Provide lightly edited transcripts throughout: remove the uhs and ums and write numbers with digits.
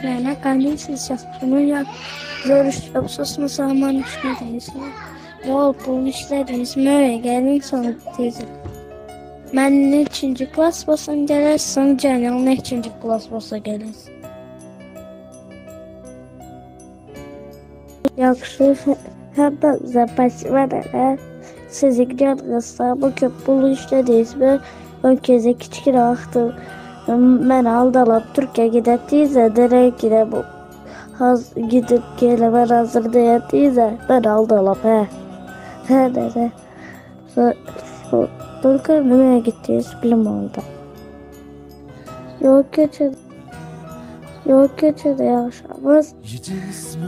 Nene komissiya bunu yap. Zor iş susma saman işlediniz mi? Bol pul işlediniz mi? Öyle gelin sonra teyze. Ben neçinci klas bolsam gelersin, canım neçinci klas bolsa gelersin. Yaxşı, həm zapasima sizi gidiyorsa bu köpbulu işlediniz mi? Ön kiçkine vaxtı mən aldalab Türkiye gidetiyse nereye gide bu haz gidip geleme hazır diyetiyse ben aldalab he. He dedi. Türkiye nereye gittiyiz bilim oldu. Yol köşede Yol köşede yaşamaz.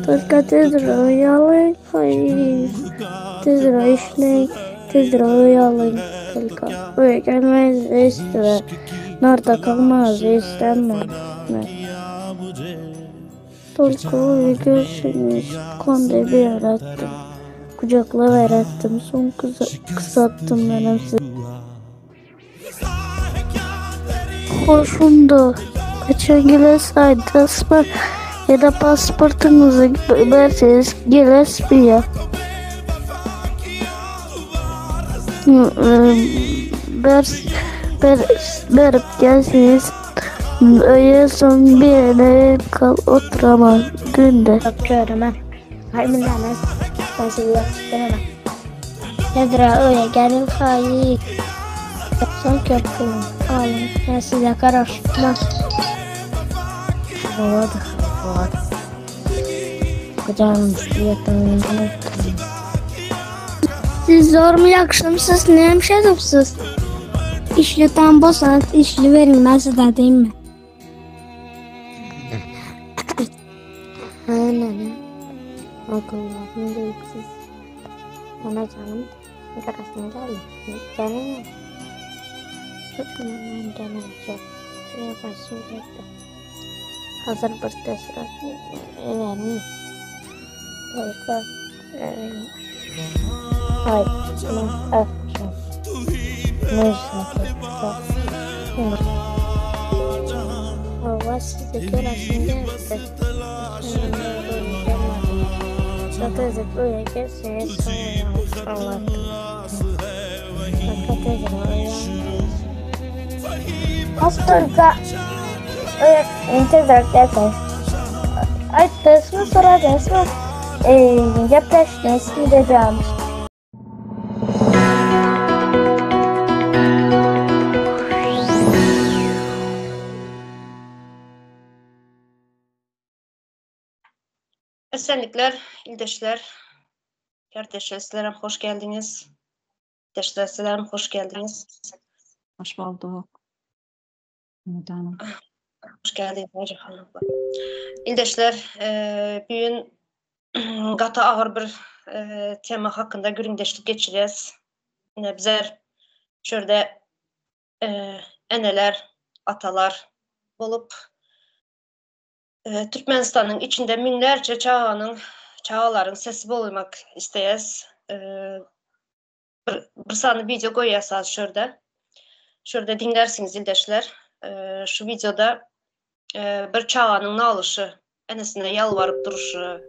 Только tezra uyalı hayır. Tezra işley. Tezra uyalı. Только Buraya gelmez isteme. Nerede kalmaz istenme. Только görüşünüz. Konde bir yarattım. Kucakla verettim. Son kısa, kısalttım benim sizi. Hoşumdu. Kaçan gelesaydınız mı? Ya da pasportunuzu verseniz gelesmiyor. Ber, ber, berip gelseniz öyle son bir yere kal oturamam günde. Bakıyorum ha. Hayır ben sizi yakıştıramam. Tezra öyle gelin hayır. Son köprünü alın. Ben size karışmam. Вот, вот. Siz zor mu yaxşımsınız, neymişsiniz? İşli tam bolsanız işli verin, ben size deyim mi? Aynen. Akıllarım büyüksüz. Bana canım karasına geldi. Canım. Çok önemli canım çok. Yaparsın Hazır bir tesir önemli. Только Ay, Allah sizi görasın geldi. Satacak öyle gelseniz sonra anlattım. Настолько intezrak gelseniz. Ay, teslim soracağız. Gepleşmesini de Esenlikler, ildeşler, kardeşler, sizlerem hoş geldiniz. İldeşler, sizlerem hoş geldiniz. Hoş bulduk. Hanım. Hoş geldiniz Hacı Hanım. İldeşler, e, bugün gata ağır bir e, tema hakkında güründeşlik geçireceğiz. Yine bizler şurada e, eneler, atalar bolup e, Türkmenistan'ın içinde minlerce çağanın, çağaların sesi bolmak isteyiz. E, bir, bir sany video goýýasaz şurada. Şurada dinlersiniz ildeşler. E, şu videoda e, bir çağanın nalyşy, enesine ýalbaryp duruşy,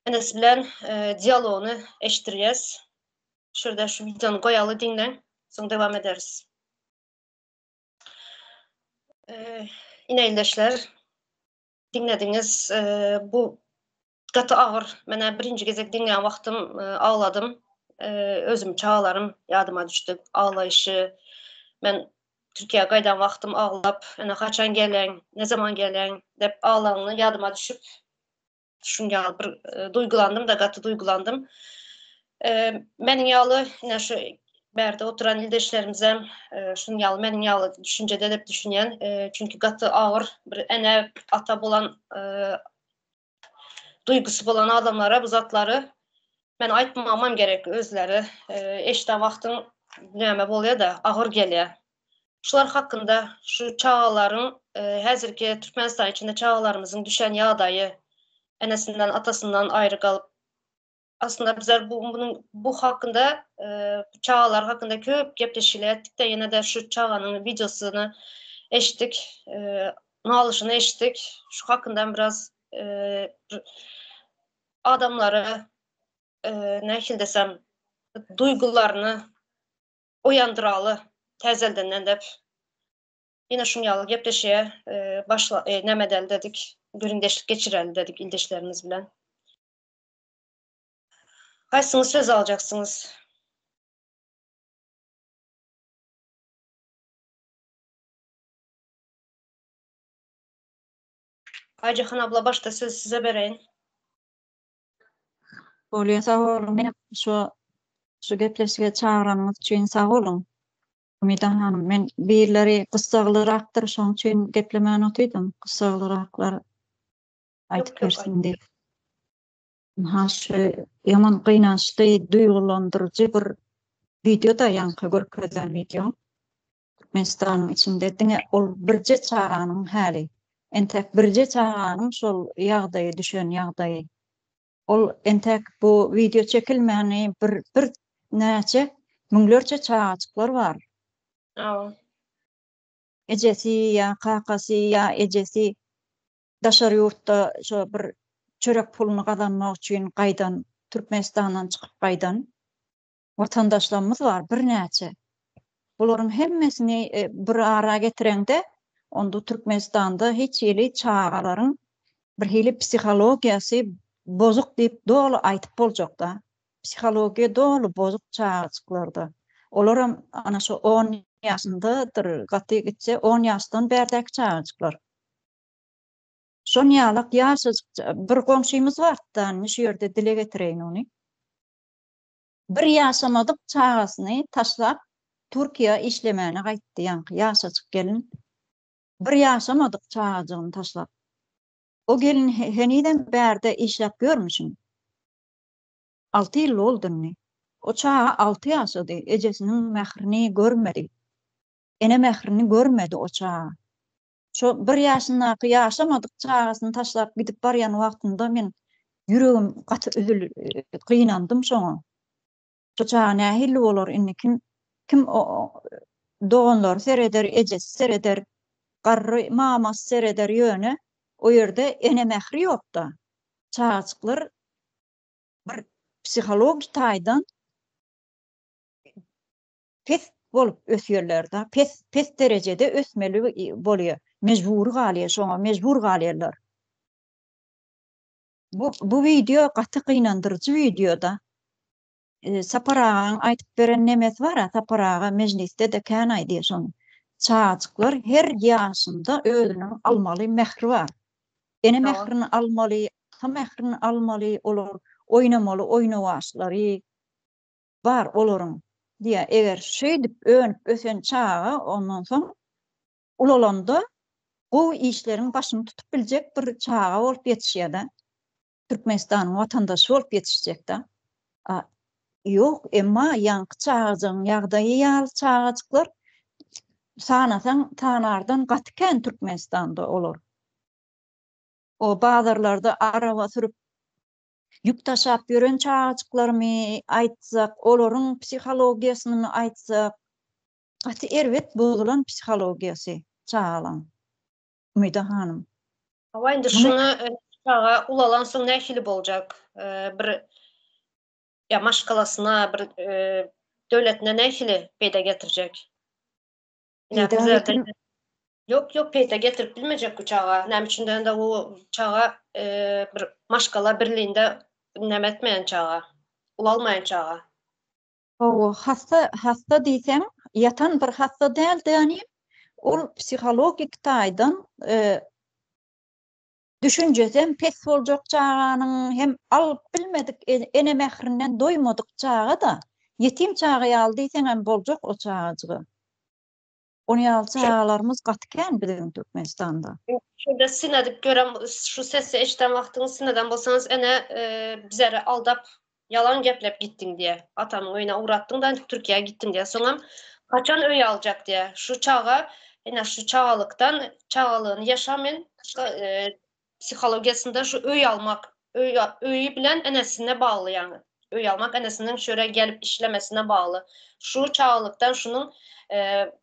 enesi bilen e, diyaloğunu eşittirýäs. Şurada şu videonu goýaly diňläň, soň devam ederiz. E, yine ildeşler, dinlediniz. E, bu gaty agyr. Menä birinji gezek diňlän wagtym e, ağladym. E, özüm çağalarym ýadyma düşdi. Ağlayşy. Men Türkiye gaýdan wagtym aglap, ene haçan gelen, ne zaman gelen dep ağlanyny ýadyma düşüp şunga bir e, duygulandım da gaty duygulandım. E, meniň ýaly ine şu bärde oturan ildeşlerimize e, şun ýaly meniň ýaly düşünjede dep düşünýän, e, çünki gaty agyr bir ene ata bolan e, duygusy bolan adamlara bu zatlary men aýtmamam gerek özleri. E, eşden wagtyň näme bolýar da agyr gelýär. Şular hakkında şu çağaların e, häzirki Türkmenistan içinde çağalarymyzyň düşen ýagdaýy enesinden atasyndan aýry galyp aslında bizler bu bunun bu hakkında e, çağalar hakkında köp gepleşikler ettik de yine de şu çağanın videosunu eşittik. E, Nalyşyny eşitdik. Şu hakynda biraz adamlary nähili desem duýgularyny oýandyraly täzeldenden dep. Ýene şuň ýaly gepleşige başla näme edeli dedik, gürrüňdeşlik geçireli dedik ildeşlerimiz bilen. Haýsyňyz söz aljaksyňyz? Aýjahan abla başda sözi size bereýin. Bolýa sag boluň. Men şu şu gepleşige çagyranyňyz üçin sag boluň. Umyda hanym, men birleri gyssaglyrakdyr, şoň üçin geplemän otyrdym. Gyssaglyraklar aýdyp bersin diýip. Ynha şu ýaman gynançly, duýgulandyryjy bir wideo-da ýaňky görkezen wideoň. Türkmenistanyň içinde diňe ol birje çaganyň häli. Entäk birje çaganyň şol ýagdaýa düşen ýagdaýy. Ol entäk bu wideo çekilmäni bir bir näçe müňlerçe çagajyklar bar. Hawa. Ejesi ýa kakasy ýa ejesi daşary ýurtda şo bir çörek puluny gazanmak üçin gaýdan Türkmenistandan çykyp gaýdan watandaşlarymyz bar birnäçe. Bularyň hemmesini e, bir ara getireňde, onda Türkmenistanda hiç hili çagalaryň bir hili psihologiýasy bozuk diýip doly aýdyp boljakda. Psihologiýa doly bozuk çagajyklarda. Olaram ana şu 10 ýaşyndadyr, gaty gitse 10 ýaşdan bärdäki çagajyklar. Şon ýalak ýaşajyk bir goňşymyz bardy-da, indi şu ýerde dile getireýin ony. Bir ýaşamadyk çagasyny taşlap Türkiýä işlemäne gaýtdy ýaňky ýaşajyk gelin. Bir ýaşamadyk çagajygyny taşlap. O gelin henizem bärde işläp ýörmüşin. Alty ýyl boldy indi. O çaga alty ýaşady, ejesiniň mährini görmedi. Ene mährini görmedi o çaga. Şo bir ýaşyndaky ýaşamadyk çagasyny taşlap gidip barýan wagtynda men ýüregim gaty üzül gynandym şoňa. Şo çaga nähili bolar indi kim kim doganlary sereder, ejesi sereder, garry mamasy sereder ýöne o ýerde ene mähri ýokda. Çagajyklar bir psihologik taýdan pes bolup ösýärler-de, pes pes derejede ösmeli bolýar. Mejbury galýar şoňa, mejbur galýarlar. Bu bu wideo gaty gynandyryjy wideo-da. E, Sapar agaň aýdyp beren nemesi bar-a, Sapar aga mejlisde-de kän aýdýar şony. Çagajyklar her ýaşynda özüniň almaly mähri bar. Ene mährini almaly, ata mährini almaly, olar oýnamaly oýnawaçlary, bar olaryň diýýär. Eger şeýdip önüp ösen çaga ondan soň ulalanda gowy işleriň başyny tutup biljek bir çaga bolup ýetişýär-de. Türkmenistanyň watandaşy bolup ýetişjek-de. A ýok, emma ýaňky çagajygyň ýagdaýy ýaly çagajyklar sanasaň sanardan gaty kän Türkmenistanda olar. O bazarlarda araba sürüp Ýük daşap ýören çagajyklarymy aýtsak, olaryň psihologiýasynymy aýtsak, gaty erbet bozulan psihologiýasy çagalaň. Umyda hanym. Hawa indi şuny çaga ulalansoň nähili boljak? Bir ýa maşgalasyna, bir döwletine nähili peýda getirjek? Peýda Ýok, ýok, peýda getirip bilmejek bu çaga. Näme üçin diýende bu çaga e, bir maşgala birliğinde näme etmeýän çaga. Ulalmaýan çaga. Hawa, hassa, hassa diýseň, ýatan bir hassa däl däni, ol psihologik taýdan e, düşünjesem pes boljak çaganyň hem alyp bilmedik ene mährinden doýmadyk çaga-da, ýetim çaga ýaly diýseňem boljak o çagajyga. Ony ýaly çagalarymyz gaty kän biziň Türkmenistanda. Şurada syn edip gören şu sesi eşiden wagtyňyz syn eden bolsaňyz ene bizleri aldap ýalan geplep gitdiň diýe. Atamyň öýüne ugratdyň da Türkiýä gitdiň diýe. Soňam haçan öý aljak diýe. Şu çaga ene şu çagalykdan çagalygyny ýaşamen psihologiýasynda şu öý almak öý öýi bilen enesine bagly ýagny öý almak enesiniň şu ýere gelip işlemesine bagly. Şu çagalykdan şunuň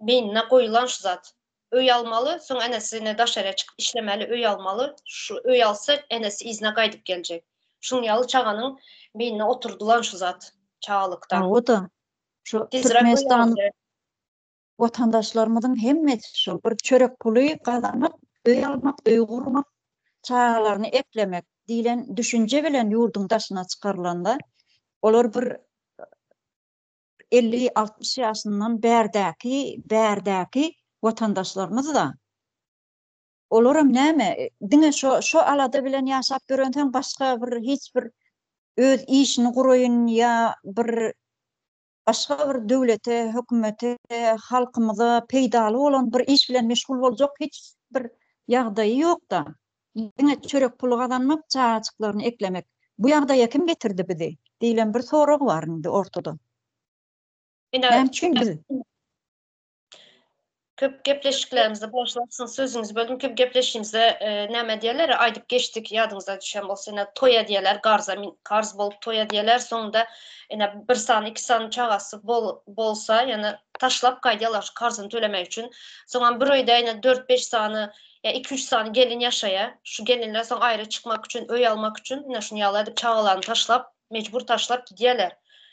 beýnine goýulan şu zat. Öý almaly, soň enesi ine daşarya çykyp işlemeli, öý almaly. Şu öý alsa enesi yzyna gaýdyp geljek. Şuň ýaly çaganyň beýnine oturdylan şu zat çagalykdan. Hawa-da. Şu Tizräk öý Türkmenistan almaly. watandaşlarymyzyň hemmesi şu bir çörek puly gazanyp, öý almak, öý gurmak, çagalaryny eklemek diýlen düşünje bilen ýurduň daşyna çykarylanda, olar bir 50-60 ýaşyndan bärdäki, bärdäki watandaşlarymyz-da. Olaram näme, diňe şo, şo alada bilen ýaşap ýörensoň başga bir hiç bir öz işini guraýyn ýa bir başga bir döwlete, hökümete, halkymyza peýdaly bolan bir iş bilen meşgul boljak hiç bir ýagdaýy ýok-da. Diňe çörek puly gazanmak, çagajyklaryny eklemek. Bu ýagdaýa kim getirdi bizi? diýlen bir sorag bar indi ortada. Näme üçin biz? Köp gepleşiklerimizde bagyşlarsyň sözüňizi böldüm. Köp gepleşigimizde näme diýerler aýdyp geçdik ýadyňyzda düşen bolsa ine toý edýärler garza karz bolup toý edýärler soňunda ine bir sany iki sany çagasy bol bolsa ýöne taşlap gaýdýarlar şu karzyny tölemek üçin. Soňam bir öýde ine dört-beş sany ýa iki-üç sany gelin ýaşaýar. Şu gelinler soň aýry çykmak üçin, öý almak üçin ine şuny ýaly edip çagalaryny taşlap, mejbur taşlap gidýärler.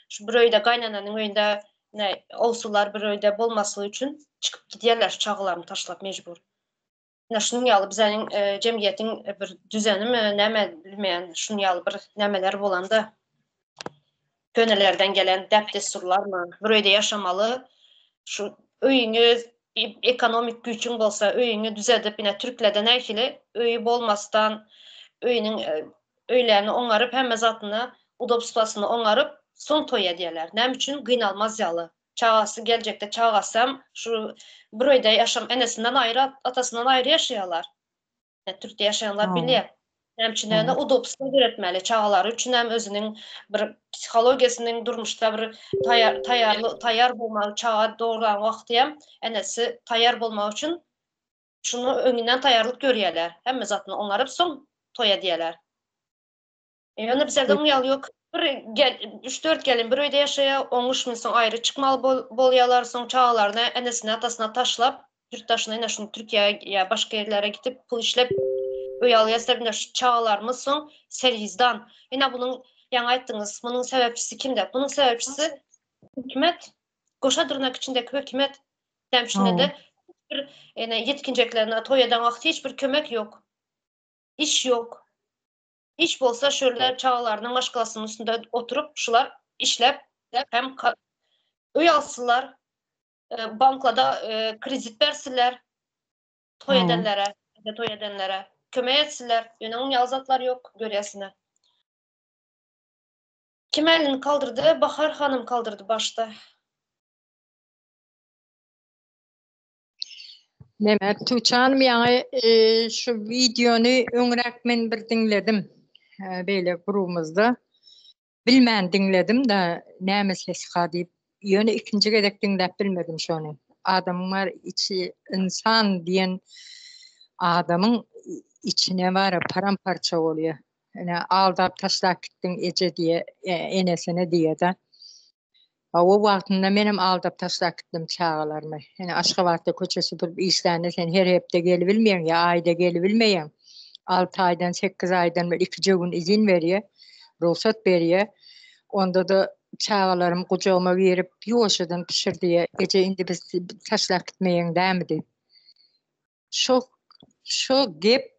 Şu bir öýde gaýnananyň öýünde ine olsular bir öýde bolmaslygy üçin çykyp gidýärler şu çagalaryny taşlap mejbur. Ine şunuň ýaly bizeniň jemgyýetiň bir düzenimi näme bilmeýän şunuň ýaly bir nämeler bolanda könelerden gelen däp-dessurlarmy bir öýde ýaşamaly şu öýüňi ekonomik güýçüň bolsa öýüňi düzedip ine türklerde nähili öýi bolmasdan öýüniň öýlerini oňaryp hemme zatyny udobstwasyny oňaryp soň toý edýärler näme üçin gynalmaz ýaly çagasy geljekde çagasam şu bir öýde ýaşam enesinden aýry atasyndan aýry ýaşaýarlar. Ýa Türkde ýaşaýanlar bilýär. Näme üçin ýöne udobstwo döretmeli çagalary üçin hem özüniň bir psihologiýasynyň durmuşda bir taýar taýarly taýar bolmagy çaga dogran wagty hem enesi taýar bolmagy üçin şuny öňünden taýarlyk görýärler. Hemme zatyny oňaryp soň toý edýärler. Ýöne bizlerde oň ýaly ýok. Bir gel, üç-dört gelin bir öýde ýaşaýar, oňuşmyn soň aýry çykmaly bol, bolýarlar, soň çagalaryny enesine, atasyna taşlap, ýurt daşyna ine şuny Türkiýä ýa başga ýerlere gidip pul işlep öý alýar, ine şu çagalarymyz soň sergizdan. Ine bunuň ýaňy aýtdyňyz, munuň sebäpçisi kimde? Bunuň sebäpçisi hökümet. Goşa dyrnak içindeki hökümet. Näme üçin-de bir ine ýetginjeklerine toý eden wagty hiç bir kömek ýok. Iş ýok. Iş bolsa şöyle çagalarynyň maşgalasynyň üstünde oturyp şular işläp hem öý alsynlar, e, banklada e, kredit bersinler toý edenlere, toý edenlere kömek etsinler. Ýöne oň ýaly zatlar ýok görýäsine. Kim elini kaldyrdy? Bahar hanym kaldyrdy başda. Neme, Tuğçe Hanım ýaňy e, şu wideony öňräk men bir diňledim. E, beýle grubumyzda. Bilmän diňledim da näme sesha diýip. Ýöne ikinji gezek diňläp bilmedim şony. Adamyň bar içi insan diýen adamyň içine bar paramparça bolýar. Ine aldap taşlap gitdiň eje diýe, e, enesine diýe-de. Hawa wagtynda menem aldap taşlap gitdim çagalarymy. Ine Aşgabatda köçe süpürip işlände sen her hepde gelibilmeýäň ýa aýda gelibilmeýäň. Alty aýdan, sekiz aýdan bir ikije gün izin berýär, rugsat berýär. Onda-da çagalarym gujagyma girip ýuwaşjadan pyşyrdaýar, Eje indi biz taşlap gitmeýäň dämi diýip. Şo şo gep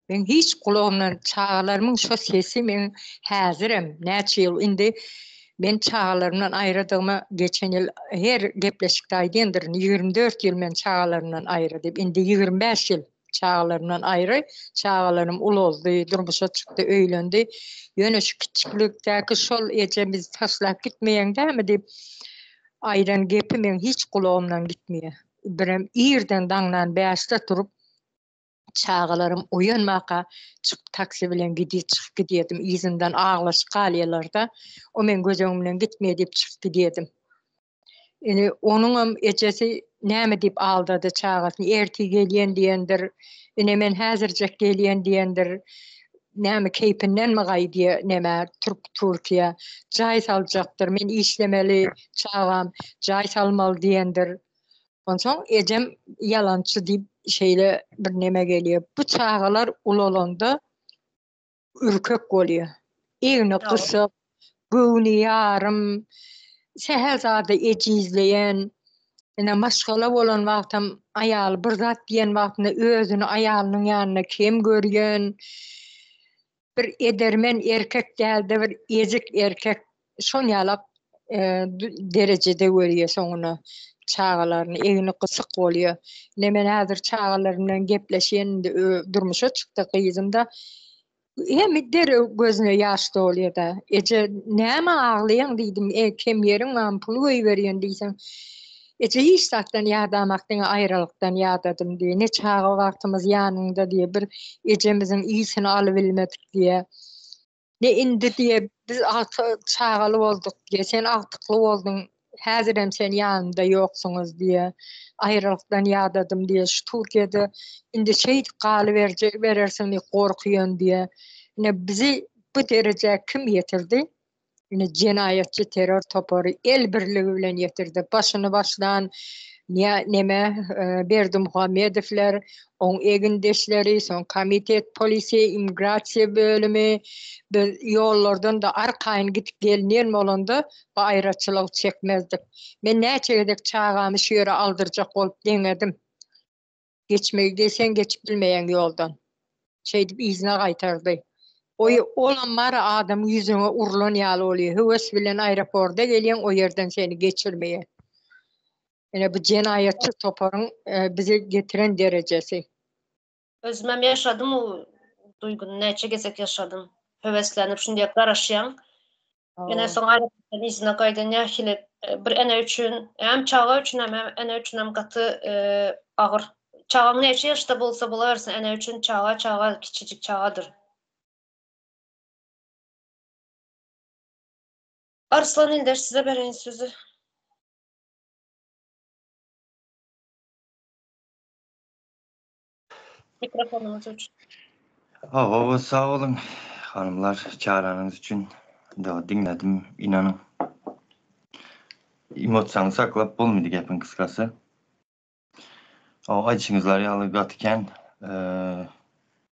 Meň hiç gulagymdan çagalarymyň şo sesi meň häzirem näçe ýyl indi men çagalarymdan aýradygyma geçen ýyl her gepleşikde aýdýandyryn 24 ýyl men çagalarymdan aýra diýip indi 25 ýyl çagalarymdan aýry çagalarym ulaldy durmuşa çykdy öýlendi ýöne şu kiçilikdäki şol eje bizi taşlap gitmeýäň dämi diýip aýdan gepi meň hiç gulagymdan gitmeýär birem irden daňdan bäşde turup Çagalarym oýanmaka çykyp taksi bilen gidi çykyp gidýärdim. Yzyndan aglaşyp galýarlar-da. O meň göz öňümden gitmeýär diýip çykyp gidýärdim. Indi onuňam ejesi näme diýip aldady çagasyny? Ertir gelýän diýendir. Ine men häzirjek gelýän diýendir. Näme keýpindenmi gaýdýar nämä türk Türkiýä? Jaý saljakdyr. Men işlemeli çagam jaý salmaly diýendir. Onsoň ejem ýalançy diýip şeýle bir neme gelýär. Bu çagalar ulalanda ürkek bolýar. Egni gysyk, göwni ýarym, sähel zada ejizleýän, ine maşgala bolan wagtam aýaly bir zat diýen wagtynda özüni aýalynyň ýanynda kem görýän, bir edermen erkek dälde bir ezik erkek şon ýalak derejede görýär soňuna çagalaryny egni gysyk bolýar. Ine men häzir çagalarym bilen gepleşýän indi durmuşa çykdy gyzym-da hem derrew gözüne ýaş dolýar-da. Eje näme aglaýaň diýdim, e kem ýeriň barmy pul goýberýän diýseň. Eje hiç zatdan ýadamak diňe aýralykdan ýadadym diýýär. Ne çaga wagtymyz ýanyňda diýýär bir ejemiziň ysyny alybilmedik diýýär. Ne indi diýýär biz çagaly bolduk diýýär sen agtykly bolduň häzirem sen ýanymda ýoksuňyz diýýär. Aýralykdan ýadadym diýýär şu Türkiýede indi şeýdip galyberjek berersiň diýip gorkuýan diýýär. Ine bizi bu derejä kim ýetirdi? Ine jenaýatçy terror topary el birligi bilen ýetirdi. Başyny başlan neme Berdimuhamedowler, oň egindeşleri, soň komitet polisiýa, immigrasiýa bölümi biz ýollardan-da arkaýyn gidip gelinýän bolanda bu aýraçylygy çekmezdik. Men näçe gezek çagamy şu ýere aldyrjak bolup deňedim. Geçmegi diýseň geçip bilmeýäň ýoldan. Şeýdip yzyna gaýtardy. Oý, olam bar adamyň ýüzüňe urlan ýaly bolýar. Höwes bilen aeroporda gelýäň, o ýerden seni geçirmeýär. Ine bu jenaýatçy toparyň bize getiren derejesi. Özümem ýaşadym o duýgyny näçe gezek ýaşadym. Höweslenip şundiýek garaşýaň. Ene soň aeroportdan yzyna gaýdan nähili bir ene üçin, hem çaga üçin hem ene üçin hem gaty agyr. Çagaň näçe ýaşda bolsa bolawersin, ene üçin çaga çaga kiçijik çagadyr. Arslan ildeş size bereýin sözi. Mikrofonyňyz öçük. Hawa, sag boluň hanymlar çagyranyňyz üçin. Dagy diňledim, inanyň. Emosiýaňy saklap bolmady gepiň gysgasy. Hawa, aýdyşyňyzlar ýaly gaty kän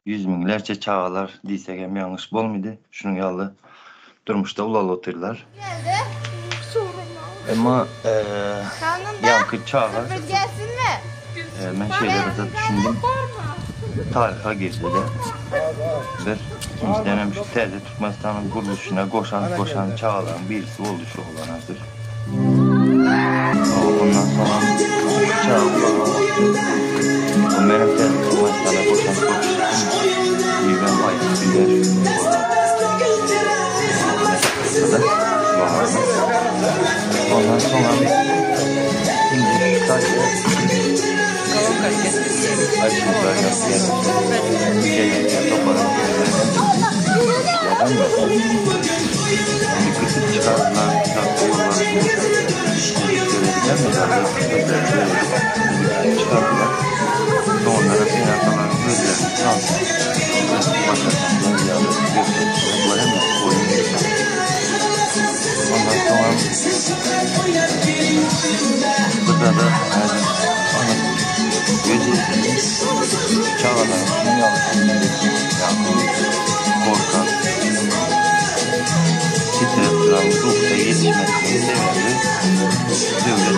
ýüz müňlerçe çagalar diýsek hem ýalňyş bolmady. Şunuň ýaly durmuşda ulalyp otyrlar. Emma ýaňky çaga men şeýle bir zat düşündim. Taryha girdi-de. Bir, ikinjiden hem şu täze Türkmenistanyň gurluşyna goşant goşan çagalaryň birisi boldy şu oglan häzir. Ondan soňam şu çaga ulalan wagty o menem täze Türkmenistana goşant goşupdym diýibem aýdyp bilýär şu oglan. Ondan soňam indi şu taýda aýdymlar ýazýar. Jenaýatçy toparyň Indi gysyp çykardylar, uzakda ýollar Bizi gysyp çykardylar. Soňundanam ene-atalaryň özlerini tansyp, başarsaňlar ýaly görkezdiler. Bular hemmesi oýun eken. Ondan soňam gyzada häzir anyk göz ýetirdim. Çagalaryň şunuň ýaly terbiýesi ýa-da gorkak, titräp duran ruhda ýetişmesiniň sebäbi döwlet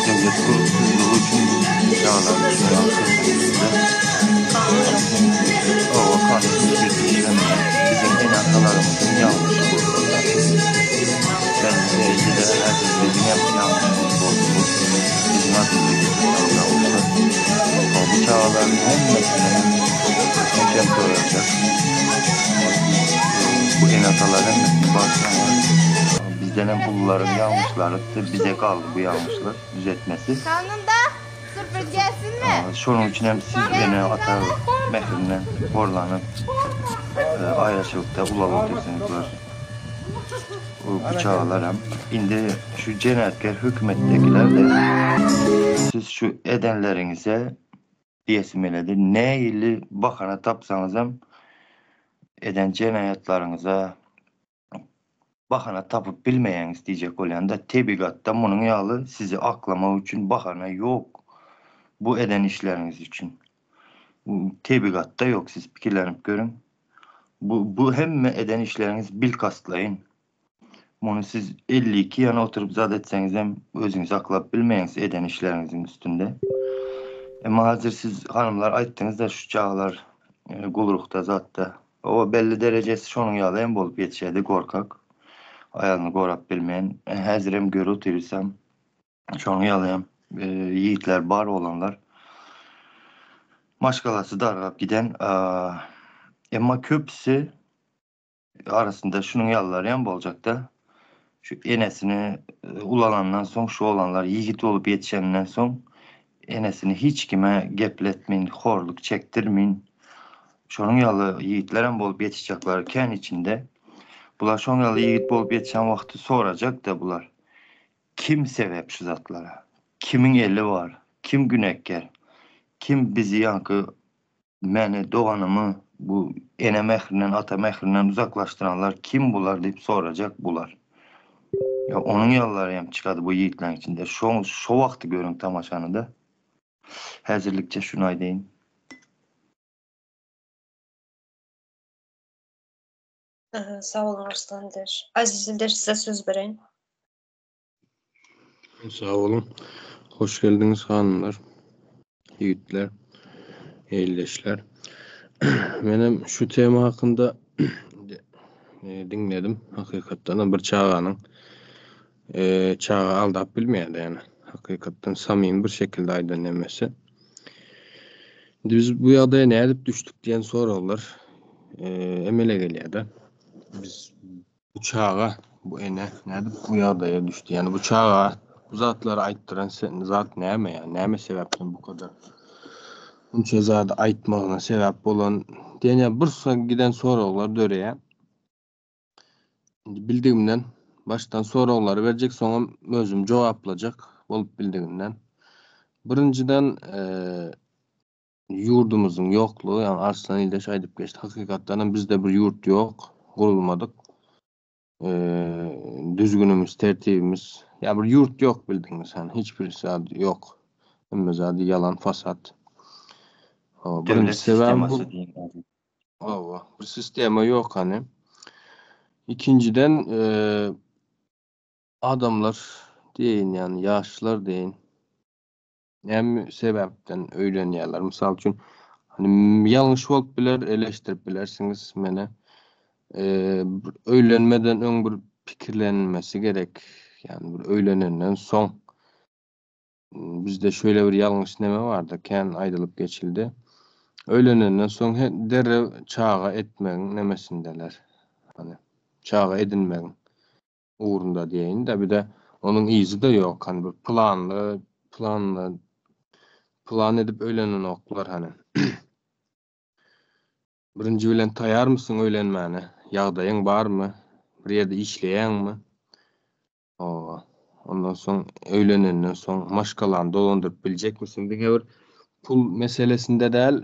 Döwlet gurpsuzlygy üçin çagalaryň şunuň ýaly terbiýesinde Oba kanun hiç bir işlemeýär. Biziň ene-atalarymyzyň ýalňyşy bu. Ben derejede häzir biziň hem ýalňyşymyz boldy bu. Biziň adymyza geçen ýalňyşlar. Bu çagalaryň hemmesiniň ejem sorajak. Bu ene-atalar hemmesini bagyşlaňlar. Bizden hem ulularyň ýalňyşlarydy bize galdy bu ýalňyşlar düzetmesi. Sürpriz gelsinmi? Şonuň üçin hem siz ene-ata mährinden horlanyp, aýraçylykda ulalyp otyrsyňyzlar. Bu çagalar hem indi şu jenaýatkär hökümetdekiler-de siz şu edenleriňize diýesim geledi, nähili bahana tapsaňyzam eden jenaýatlaryňyza. Bahana tapyp bilmeýäňiz diýjek bolýan-da, tebigatda munuň ýaly sizi aklamak üçin bahana ýok. Bu eden işleriňiz üçin. Tebigatda ýok, siz pikirlenip görüň. Bu bu hemme eden işleriňiz bilkastlaýyn. Muny siz 52 ýana oturyp zat etseňizem özüňizi aklap bilmeýäňiz eden işleriňiziň üstünde. Emma hazir siz hanymlar aýtdyňyzda şu çagalar gulrukda zatda O belli derejesi şonuň ýaly hem bolup ýetişedi gorkak. Aýalyny gorap bilmeýän. Häzirem görüp otyrysam şonuň ýaly hem ýigitler bar oglanlar. Maşgalasy dargap giden. Emma köpüsi arasynda şunuň ýalylary hem boljakda. Şu enesini ulalandan soň şu oglanlar ýigit bolup ýetişeninden soň Enesini hiç kime gepletmin, horluk çekdirmin. Şonuň ýaly ýigitlerem bolup ýetişjekleri kän içinde. Bular şoň ýaly ýigit bolup ýetişen wagty sorajak-da bular. Kim sebäp şu zatlara? Kimiň eli bar? Kim günäkär? Kim bizi ýaňky meni, doganymy bu ene mährinden, ata mährinden uzaklaşdyranlar kim bular diýip sorajak bular. Ýa onuň ýalylary hem çykady bu ýigitleň içinde. Şo şo wagty görüň tamaşany-da. Häzirlikçe şuny aýdaýyn. Sag boluň Arslan ildeş. Aziz ildeş size söz bereýin. Sag boluň. Hoş geldiňiz hanymlar, ýigitler, ildeşler. Menem şu tema hakynda diňledim. Hakykatdan bir çaganyň çaga aldap bilmeýär ýani. Hakykatdan samimi bir şekilde aýdan nemesi. Indi biz bu ýagdaýa nädip düşdük diýen soraglar emele gelýär-de. Biz Bu çaga, bu ene nädip bu ýagdaýa düşdi? Ýani bu çaga bu zatlary aýtdyran zat näme ýa näme sebäpden bu kadar munça zady aýtmagyna sebäp bolan diýen ýa bir giden soraglar döreýär. Indi bildigimden başdan soraglary berjek soňam özüm jogaplajak bolup bildigimden. Birinjiden Ýurdumyzyň ýoklugy, ýagny Arslan ildeş aýdyp geçdi, hakykatdan hem bizde bir ýurt ýok, gurulmadyk. Düzgünimiz, tertibimiz, ýa bir ýurt ýok bildiňiz, hani hiç bir zat ýok. Hemme zady ýalan, fasad. Birinji sebäbi bu. Hawa, bir sistema ýok hani. Ikinjiden, adamlar diýeýin, ýagny ýaşlar diýeýin. Näme sebäpden öýlenýärler? Mysal üçin, hani ýalňyş bolup biler, eleşdirip bilersiňiz meni. Öýlenmeden öň bir pikirlenmesi gerek. Ýagny bir öýlenenden soň bizde şöyle bir ýalňyş neme bardy, kän aýdylyp geçildi. Öýlenenden soň derrew çaga etmegiň nemesindeler. Hani çaga edinmegiň. ugrunda diýeýin-de, bir-de onuň yzy-da ýok, hany bir planly, planly, plan edip öýlenenoklar hany. Birinji bilen taýarmysyň öýlenmäne? Ýagdaýyň barmy? Bir ýerde işleýäňmi? Hawa. Ondan soň öýlenenden soň maşgalany dolandyryp biljekmisiň? Diňe bir pul meselesinde däl,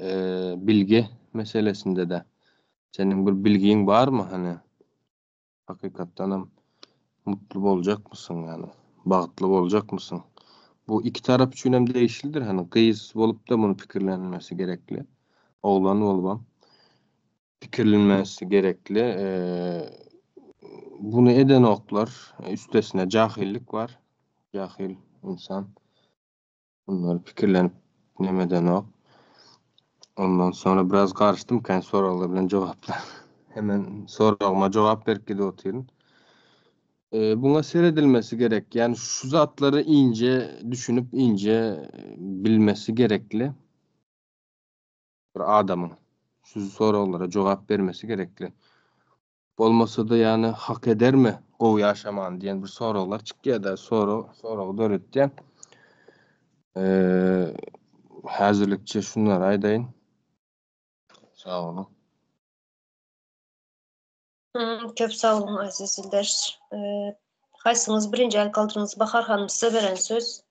bilgi meselesinde-de. Seniň bir bilgiň barmy hany? Hakykatdanam mutly boljakmysyň ýagny bagtly boljakmysyň? Bu iki tarap üçinem degişlidir hany gyz bolupda muny pikirlenmesi gerekli oglan bolubam pikirlenmesi gerekli buny edenoklar üstesine jahyllyk bar jahyl ynsan Bunlary pikirlenip neme edenok. Ondan sonra biraz garyşdym kän soraglar bilen jogaplar. Hemen soragyma jogap berip gidip otyryn. E, buňa seredilmesi gerek. Yani şu zatlary ince düşünüp ince bilmesi gerekli. Bir adamyň şu soraglara jogap bermesi gerekli. Bolmasa-da ýany hak edermi gowy ýaşamany diýen bir soraglar çykýar-da, sorag soragy döretýär. Häzirlikçe şunlary aýdaýyn. Sag boluň. Köp sag boluň Aziz ildeş. Haýsyňyz birinji el galdyryňyz Bahar hanym size beren söz.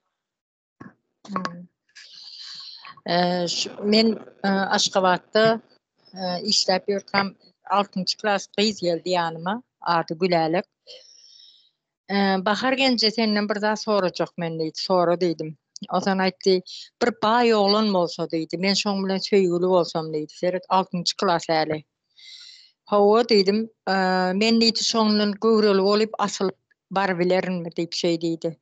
Men Aşgabatda işläp ýörkäm altynjy klas gyz geldi ýanyma, ady Gülälek. Bahar genje senden bir zat sorajak men diýdi. Sora diýdim. Onsoň aýtdy, bir baý oglan bolsa diýdi, men şoň bilen söýgüli bolsam diýdi. Seret, altynjy klas häli. Hawa diýdim, men diýdi şoňdan göwreli bolup asylyp barybilerinmi diýip şeý diýdi.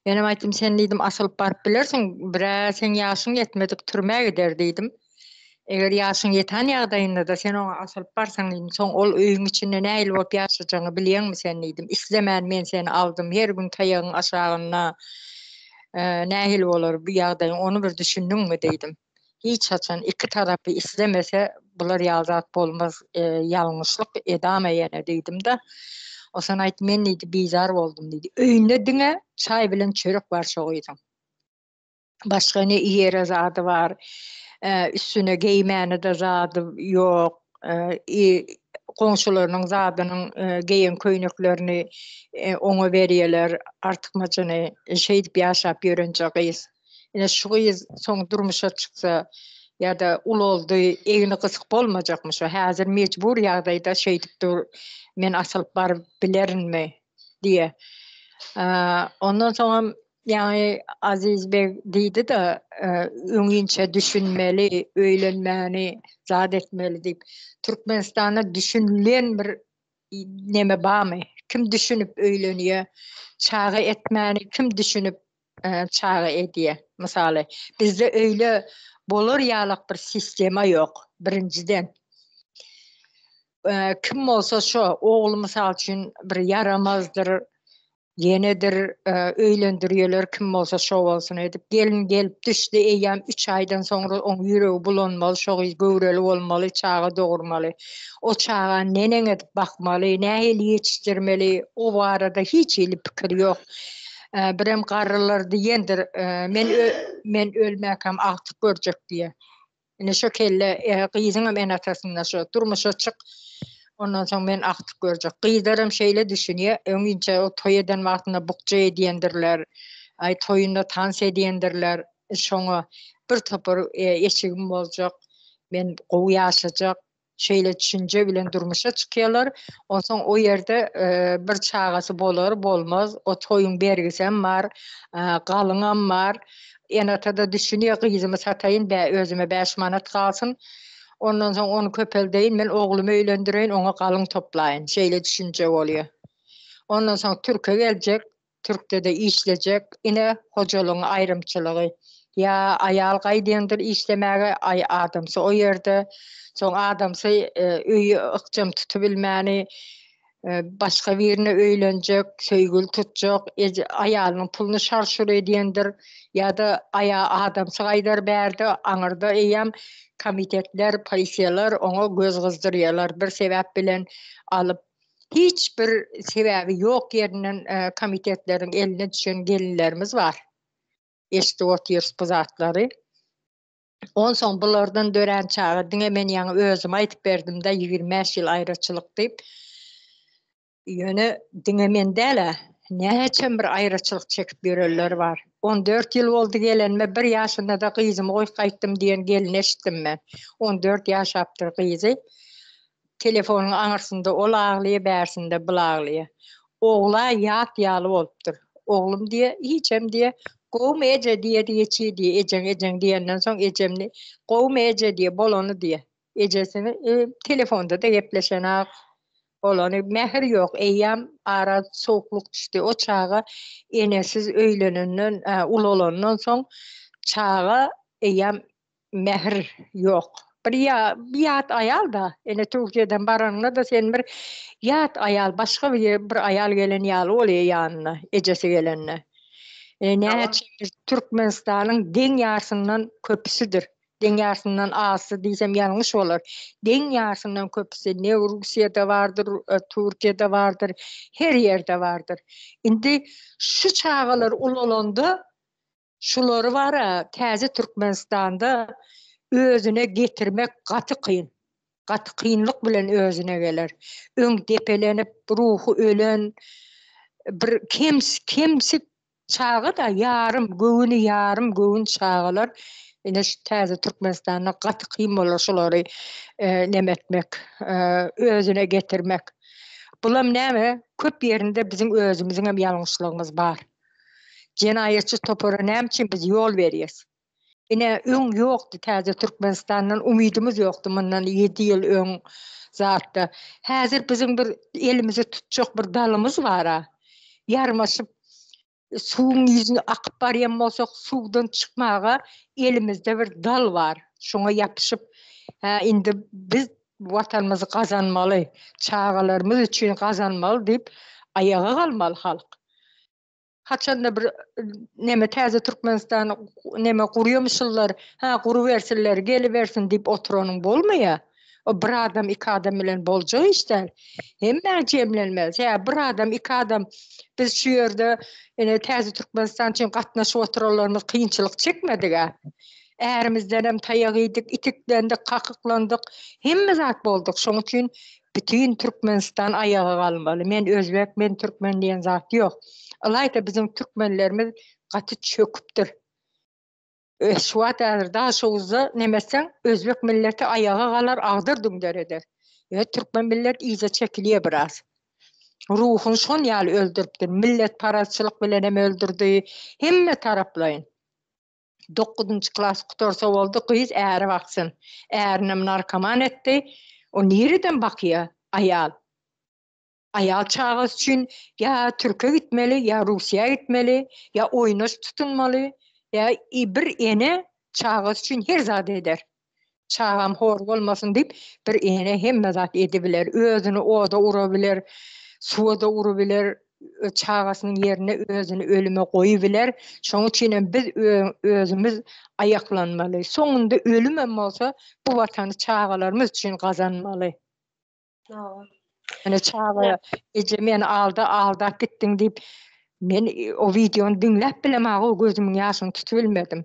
Menem aýtdym, sen diýdim asylyp baryp bilersiň, birä seň ýaşyň ýetmedik türmä gider diýdim. Eger ýaşyň ýeten ýagdaýynda-da sen oňa asylyp barsaň diýdim, soň ol öýüň içinde nähili bolup ýaşajagyňy bilýäňmi sen diýdim. Islemän men seni aldym, her gün taýagyň aşagynda nähili bolar bu ýagdaýyň, ony bir düşündiňmi diýdim. Hiç haçan iki tarapy islemese bular ýaly zat bolmaz, ýalňyşlyk edame ýene diýdim-de. Onsoň aýtdy, men diýdi bizar boldum diýdi. Öýünde diňe çaý bilen çörek bar şo gyzyň. Başga ne iýere zady bar, üstüne geýmäne-de zady ýok. Goňşularynyň zadynyň geýen köýneklerini oňa berýärler, artykmajyny. Şeýdip ýaşap ýörenje gyz. Ine şu gyz soň durmuşa çyksa ýa-da ulaldy, egni gysyk bolmajakmy şo? Häzir mejbur ýagdaýda şeýdip dur, men asylyp baryp bilerinmi diýe. Ondan soňam Ýaňy Aziz beg diýdi-de, öňinçä düşünmeli, öýlenmäni zat etmeli diýip. Türkmenistanda düşünilen bir neme barmy? Kim düşünip öýlenýär? Çaga etmäni kim düşünip çaga edýär? Mysaly, bizde öýle bolar ýalak bir sistema ýok, birinjiden. Kim bolsa şo, ogly mysal üçin bir ýaramazdyr, Ýenedir öýlendirýeler kim bolsa şo bolsun edip gelin gelip düşdi eýýäm üç aýdan soňra oň ýüregi bulanmaly şo gyz göwreli bolmaly çaga dogurmaly o çagany neneň edip bakmaly nähili ýetişdirmeli o barada hiç hili pikir ýok birem garrylar diýendir men men ölmäkäm agtyk görjek diýe. Ine şo kelle gyzyňam ene-atasynda şo durmuşa çyk, ondan soň men agtyk görjek. Gyzlaram şeýle düşünýär, öňinçä o toý eden wagtynda bukja edýändirler, aý toýunda tans edýändirler, şoňa bir topar eşigim boljak, men gowy ýaşajak, Şeýle düşünje bilen durmuşa çykýarlar. Onsoň o ýerde bir çagasy bolar, bolmaz, o toýuň bergisem bar, galyňam bar. Ene-ata-da düşünýär, gyzymy sataýyn, bä, özüme bäş manat galsyn. Ondan soň ony köpeldeýin, men oglumy öýlendireýin, oňa galyň toplaýyn. Şeýle düşünje bolýar. Ondan soň türke geljek, Türkde-de işlejek, ine, hojalygyň aýrymçylygy. Ýa aýal gaýdýandyr işlemäge, aý, adamsy o ýerde. Soň adamsy öýi ykjam tutubilmäni, başga birine öýlenjek, söýgüli tutjak, aýalynyň puluny şar-şur edýändir. Ýa-da aýa adamsy gaýdar bärde, aňyrda eýýäm komitetler, polisiýalar oňa göz gyzdyrýarlar, bir sebäp bilen alyp Hiç bir sebäbi ýok ýerinden komitetleriň eline düşen gelinlerimiz bar. Eşidip otyrys bu zatlary. Onsoň bulardan dörän çaga diňe men ýaňy özüm aýdyp berdim-de 25 ýyl aýraçylyk diýip. Ýöne diňe men däl-ä, näçem bir aýraçylyk çekip ýörenler bar. 14 ýyl boldy gelenime, bir ýaşynda-da gyzymy goýup gaýtdym diýen gelni eşitdim men. 14 ýaşapdyr gyzy. Telefonyň aňyrsynda ol aglaýa, bärsinde bul aglaýa. Ogla ýat ýaly bolupdyr. Oglum diýe, hiçem diýe, gowumy eje diýedi geçi diýe, ejeň ejeň diýenden soň ejemni gowumy eje diýe, bolany diýe. Ejesini telefonda-da gepleşenak. Bolany mähir ýok, eýýäm ara sowuklyk düşdi. O çaga enesiz öýlenenden, ulalandan soň çaga eýýäm mähir ýok. Bir ýa ýat aýal-da, ene Türkiýeden baranyňda-da sen bir ýat aýal, başga bir bir aýal gelen ýaly bolýar ýanyna, ejesi gelende. E, näçe Türkmenistanyň deň ýarsyndan köpüsidir. Deň ýarsyndan azsy diýsem ýalňyş bolar. Deň ýarsyndan köpüsi ne Russiýada bardyr, e, Türkiýede bardyr, her ýerde bardyr. Indi şu çagalar ulalanda Şulary bara täze Türkmenistanda özüne getirmek gaty kyn. Gaty kynlyk bilen özüne geler. Öň depelenip ruhy ölen bir kems kemsik çaga-da ýarym göwüni ýarym göwün çagalar ine şu täze Türkmenistanda gaty kyn bolar şulary neme etmek özüne getirmek. Bulam näme? Köp ýerinde biziň özümiziňem ýalňyşlygymyz bar. Jenaýatçy topara näme üçin biz ýol berýäs? Ine, öň ýokdy täze Türkmenistandan umydymyz ýokdy mundan ýedi ýyl öň zatda. Häzir biziň bir elimizi tutjak bir dalymyz bar-a. Ýarmaşyp suwuň ýüzüne akyp barýan bolsak, suwdan çykmaga elimizde bir dal bar. Şoňa ýapyşyp, hä indi biz Watanymyzy gazanmaly, çagalarymyz üçin gazanmaly diýip aýaga galmaly halk. Haçanda bir neme täze Türkmenistan neme gurýamyşyllar, hä gurubersinler, gelibersin diýip oturanyň bolmaýar. O bir adam, iki adam bilen boljak iş däl. Hemmäň jemlenmeli. Sebäbi bir adam, iki adam biz şu ýerde ine täze Türkmenistan üçin gatnaşyp oturanlarymyz kynçylyk çekmedik-ä. Ärimizdenem taýak iýdik, itiklendik, kakyklandyk, hemme zat bolduk. Şonuň üçin bütin Türkmenistan aýaga galmaly. Men özbek, men türkmen diýen zat ýok. Ylaýta biziň türkmenlerimiz gaty çöküpdir. Şu wagt häzir Daşoguzda neme etseň, özbek milleti aýaga galar, agdyr-düňder eder. Ýöne türkmen millet yza çekilýär biraz. Ruhuny şon ýaly öldüripdir. Milletparazçylyk bilenem öldürdi. Hemme taraplaýyn. Dokuzynjy klas gutarsa boldy, gyz äri baksyn. Ärinem narkoman etdi. O nireden bakýa aýal? Aýal çagasy üçin ýa türke gitmeli, ýa russiýa gitmeli, ýa oýnaş tutunmaly, ýa bir ene çagasy üçin her zady eder. Çagam hor bolmasyn diýip, bir ene hemme zat edibiler. Özüni oda urabiler, suwa-da urubiler, çagasynyň ýerine özüni ölüme goýubiler. Şonuň üçin hem biz özümiz aýaklanmaly. Soňunda ölümem bolsa, bu watany çagalarymyz üçin gazanmaly. Hawa. Ene çaga eje meni alda aldap gitdiň diýip men o wideony diňläp bilemok o gözümiň ýaşyny tutup bilmedim.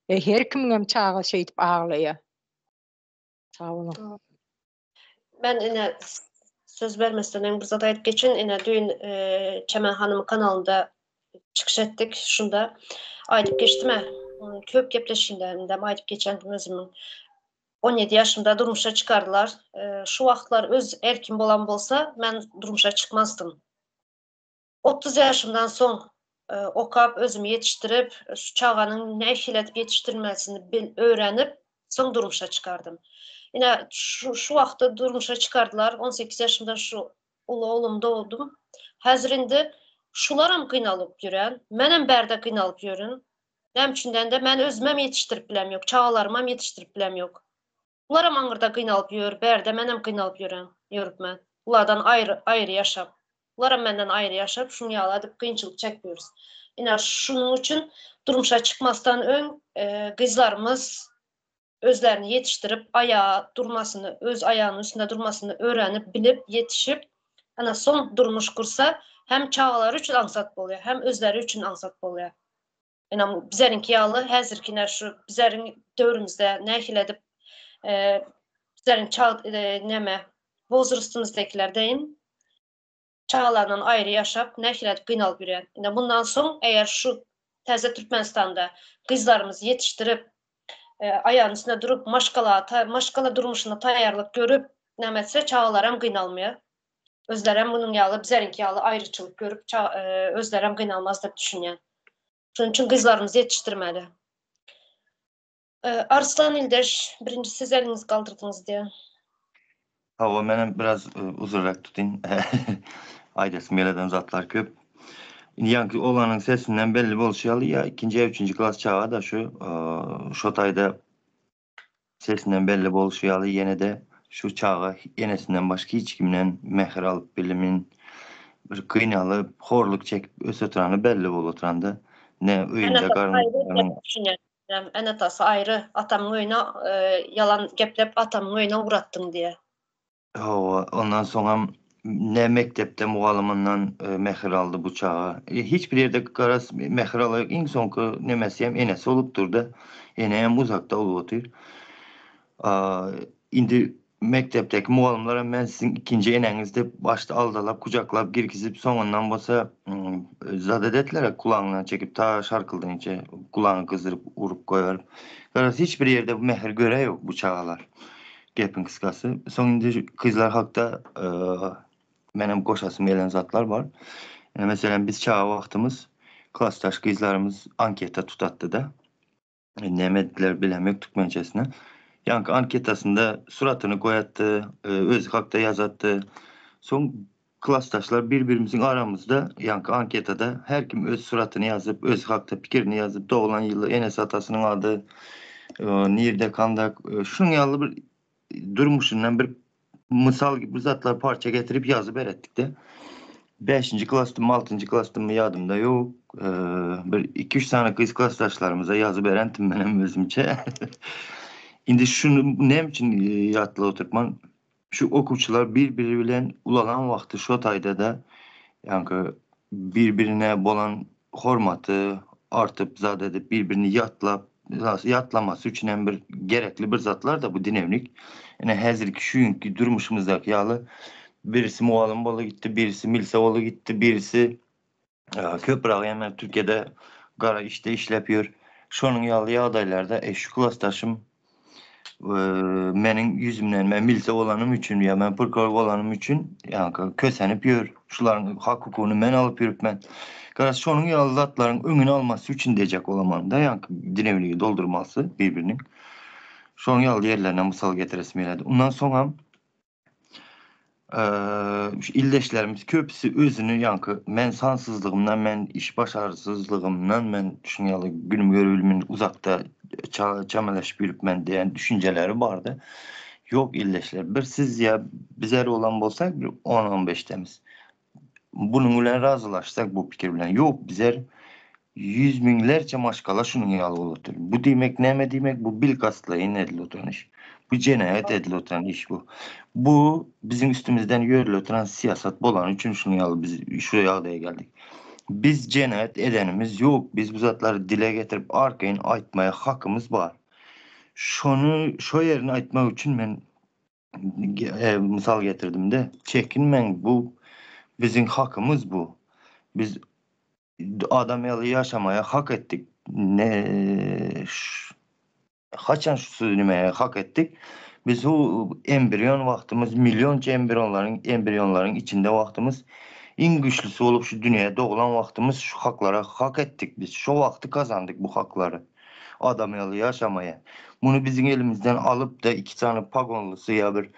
E, her kimiňem çaga şeýdip aglaýar. Sag boluň. Men ine söz bermesden öň bir zat aýdyp geçin. Ine düýn e, Çemen hanymyň kanalynda çykyş etdik. Şunda aýdyp geçdim-ä. Köp gepleşigimde aýdyp geçendim özümiň. 17 ýaşymda durmuşa çykardylar. Şu wagtlar öz erkim bolan bolsa, men durmuşa çykmazdym. 30 ýaşymdan soň okap, özümi ýetişdirip, şu çaganyň nähili edip ýetişdirilmesini bil, öwrenip, soň durmuşa çykardym. Ine, şu, şu wagtda durmuşa çykardylar. 18 ýaşymda şu uly oglum dogdum. Häzir indi şularam gynalyp ýören, menem bärde gynalyp ýörün. Näme üçin dende men özümem ýetişdirip bilem ýok, çagalarymam ýetişdirip bilem ýok. Bularam aňyrda gynalyp ýör, bärde menem gynalyp ýören, ýörüp men. Bulardan aýry, aýry ýaşap. Bularam menden aýry ýaşap, şuň ýaly edip kynçylyk çekip ýörüs. Ine, şunuň üçin durmuşa çykmasdan öň gyzlarymyz özlerini ýetişdirip, aýaga durmasyny, öz aýagynyň üstünde durmasyny öwrenip, bilip, ýetişip, ana soň durmuş gursa, hem çagalary üçin aňsat bolýar, hem özleri üçin aňsat bolýar. Ine, bizleriňki ýaly häzirki şu bizleriň döwrümizde nähili edip, bizleriň çag näme, wozrastymyzdakiler deýin, çagalaryndan aýry ýaşap, nähili edip gynalyp ýörýär. Ine, mundan soň eger şu täze Türkmenistanda gyzlarymyzy ýetişdirip, aýagynyň üstünde durup, maşgala, maşgala durmuşyna taýýarlyk görüp, näme etse, çagalaram gynalmaýar. Özlerem munuň ýaly, bizleriňki ýaly aýryçylyk görüp, özlerem gynalmaz diýip düşünýän. Şonuň üçin gyzlarymyzy ýetişdirmeli. Arslan ildeş, birinji siz eliňizi galdyrdyňyz diýä. Hawa, menem biraz uzynrak tutyn. Aýdasym geleden zatlar köp. Indi ýaňky oglanyň sesinden belli bolşy ýaly, ýa ikinji ýa üçünji klas çaga-da şu, şo taýda sesinden belli bolşy ýaly ýene-de şu çaga enesinden başga hiç kimden mähir alyp bilimin, bir gynalyp, horluk çekip ösüp oturany belli bolup oturanda, ne öýünde garyndaşlarynyň Ene-atasy aýry, atamyň öýüne ýalan geplep atamyň öýüne ugratdyň diýýär. Hawa, ondan soňam ne mekdepde mugallymyndan mähir aldy bu çaga. Hiç bir ýerde garaz mähir alaýyk iň soňky nemesi hem enesi bolup durdy. Ene hem uzakda bolup otyr. Indi Mekdepdäki mugallymlaram men siziň ikinji eneňiz diýip başda aldalap gujaklap girgizip soňundan bolsa zat edetdiler kulagyňdan çekip ta şarkyldyňça gulagyňy gyzdyryp urup goýberip. Garaz hiç bir ýerde bu mähir göre ýok bu çagalar. Gepiň kysgasy. Soň indi gyzlar hakda. Menem goşasym gelen zatlar bar. Ine meselem biz çaga wagtymyz klasdaş gyzlarymyz anketa tutatdy-da. Näme etdiler bilemok türkmençesine. Ýaňky anketasynda suratyny goýatdy, özi hakda ýazatdy. Soň klasdaşlar bir-birimiziň aramyzda ýaňky anketada her kim öz suratyny ýazyp, özi hakda pikirini ýazyp, doglan ýyly, enesi-atasynyň ady, nirde, kandak, şunuň ýaly bir durmuşyndan bir mysal bir zatlar parça getirip ýazyp beretdik-de. Bäşinji klasdymmy, altynjy klasdymmy ýadymda ýok. Bir iki-üç sany gyz klasdaşlarymyza ýazyp berendim menem özümçe. Indi şuny näme üçin ýatlap oturtman? Şu okuwçylar bir-biri bilen ulalan wagty şo taýda-da ýaňky bir-birine bolan hormaty artyp zat edip bir-birini ýatlap ýatlamasy üçin hem bir gerekli bir zatlar-da bu dinewnik. Ine häzirki şu günki durmuşymyzdaky ýaly birisi mugallym bola gitdi, birisi milise bola gitdi, birisi köprägi hem Türkiýede gara işde işläp ýör. Şonuň ýaly ýagdaýlarda e şu klasdaşym meniň ýüzümden men milise bolanym üçin ýa men prokuror bolanym üçin ýaňky kösenip ýör. Şularyň hak hukugyny men alyp ýörüp men. Garaz şonuň ýaly zatlaryň öňüni almasy üçin diýjek bolamanda ýaňky dinewligi doldurmasy bir-biriniň. Şonuň ýaly ýerlerine mysal getiresim gelýärdi. Ondan soňam Şu ildeşlerimiz köpüsi özüni ýaňky men sansyzlygymdan men iş başarsyzlygymdan men şuň ýaly günüm görübilmin uzakda çemeleşip ýörüp men diýen düşünjeleri bardy. Ýok ildeşler bir siz ýa bizer bolan bolsak bir on-on beşdemiz. Bunuň bilen razylaşsak bu pikir bilen ýok bizer ýüz müňlerçe maşgala şunuň ýaly bolup otyr. Bu diýmek näme diýmek bu bilkastlaýyn edilip oturan iş. Bu jenaýat edilip oturan iş bu. Bu biziň üstümizden ýörülip oturan syýasat bolany üçin şunuň ýaly biz şu ýagdaýa geldik. Biz jenaýat edenimiz ýok. Biz bu zatlary dile getirip arkaýyn aýtmaýa hakymyz bar. Şony şo ýerini aýtmak üçin men mysal getirdim-de. Çekinmäň bu biziň hakymyz bu. Biz Adam ýaly ýaşamaýa hak etdik. Ne haçan şu sözi nimäge hak etdik? Biz hu embrion wagtymyz millionça embrionlaryň embrionlaryň içinde wagtymyz iň güýçlüsi bolup şu dünýä doglan wagtymyz şu haklara hak etdik biz şo wagty gazandyk bu haklary. Adam ýaly ýaşamaýa. Muny biziň elimizden alyp-da iki sany pagonlysy ýa bir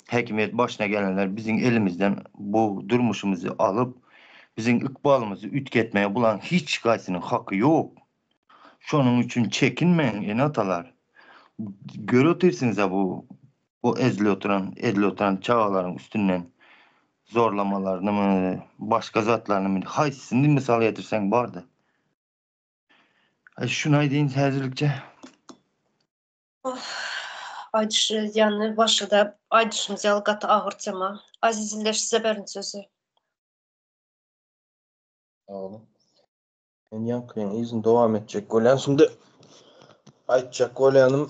häkimiýet başyna gelenler biziň elimizden bu durmuşymyzy alyp Biziň ykbalymyzy üýtgetmäge bularyň hiç haýsynyň haky ýok. Şonuň üçin çekinmäň ene-atalar. Görüp otyrsyňyza bu bu ezilip oturan, edilip oturan çagalaryň üstünden zorlamalarynymy, başga zatlarynymy, haýsysyny mysal getirseň bardy. Şuny aýdaýyn häzirlikçe. Aýdyş ýany başda aýdyşymyz ýaly gaty agyr tema. Aziz ildeş size berin sözi. Sag boluň. Men ýaňkynyň yzyny dowam etjek bolýan. Şindi aýtjak bolýanym,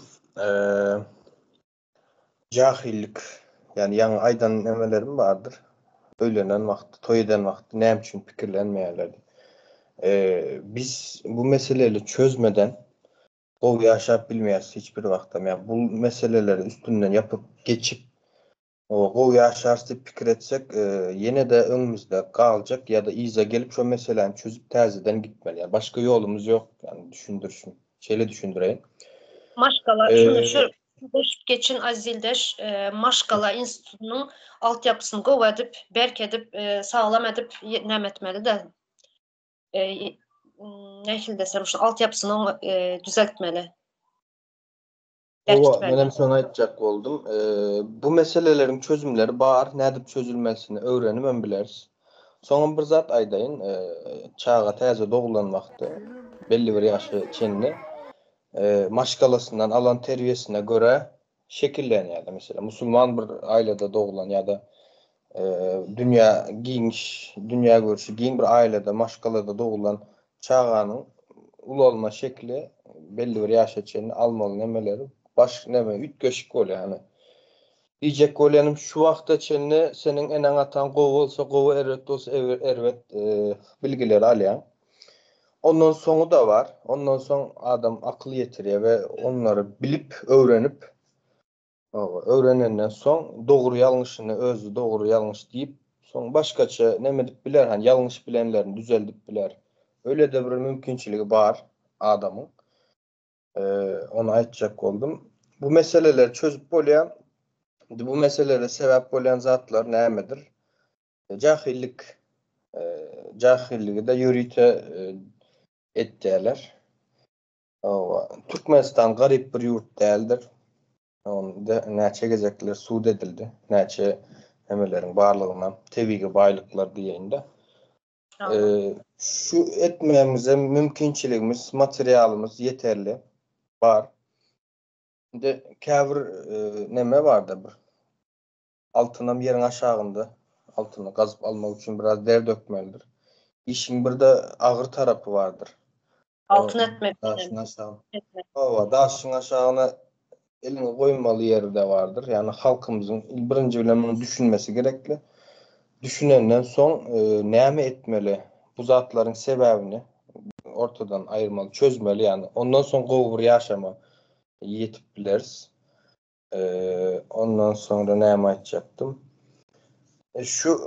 jahillik, ýagny ýaňy aýdan nemelerim bardyr. Öýlenen wagty, toý eden wagty näme üçin pikirlenmeýärler diýip. Biz bu meseleli çözmeden gowy ýaşap bilmeýäris hiç bir wagtam. Ýa bu meseleleri üstünden ýapyp geçip, gowy ýaşarys diýip pikir etsek, ýene-de öňümizde galjak ýa-da yza gelip şo meseläni çözüp täzeden gitmeli. Ýa başga ýolumyz ýok. Ýagny düşündirişim. Şeýle düşündireýin. Maşgala şuny şu goşup geçin aziz ildeş, maşgala institutynyň altyapysyny gowy edip, berk edip, saglam edip näme etmeli-de. Nähili desem, şu altyapysyny düzeltmeli. Hawa, menem şony aýtjak boldum. Bu meseleleriň çözümleri bar, nädip çözülmesini öwrenibem bileris. Soňam bir zat aýdaýyn, çaga täze doglan wagty, belli bir ýaşa çenli maşgalasyndan alan terbiýesine görä şekillenýär. Meselem, musulman bir ailede doglan ýa-da dünýä giňiş, dünýä görşi giň bir ailede, maşgalada doglan çaganyň ulalma şekli belli bir ýaşa çenli almaly nemeleri baş neme üýtgeşik bolýar. Ýagny diýjek bolýanym şu wagta çenli seniň eneň-ataň gowy bolsa gowy, erbet bolsa erbet bilgileri alýaň. Ondan soňy-da bar. Ondan soň adam akyl ýetirýär we onlary bilip, öwrenip, öwrenenden soň dogry ýalňyşyny özi dogry ýalňyş diýip. Soň başgaça neme edip biler, hani ýalňyş bilenlerini düzeldip biler. Öyle-de bir mümkinçiligi bar adamyň. Ony aýtjak boldum. Bu meseleleri çözüp bolýar. Indi bu meselelere sebäp bolýan zatlar nämedir? Jahillik. Jahilligi-de ýörite etýärler. Hawa, Türkmenistan garyp bir ýurt däldir. Onda näçe gezekler sud edildi, näçe nemeleriň barlygyna, tebigy baýlyklar diýeýin-de. Şu etmegimize mümkinçiligimiz, materialymyz ýeterli bar. Indi käbir neme barda bir altynam ýeriň aşagynda, altyny gazyp almak üçin biraz der dökmelidir. Işiň bir-de agyr tarapy bardyr. Altyn etmek. Daşyň aşagyna. Hawa, daşyň aşagyna eliňi goýmaly ýeri-de bardyr. Ýagny halkymyzyň birinji bilen muny düşünmesi gerekli. Düşünenden soň näme etmeli? Bu zatlaryň sebäbini ortadan aýyrmaly, çözmeli ýagny. Ondan soň gowy bir ýaşama ýetip bileris. Ondan soňra näme aýtjakdym? Şu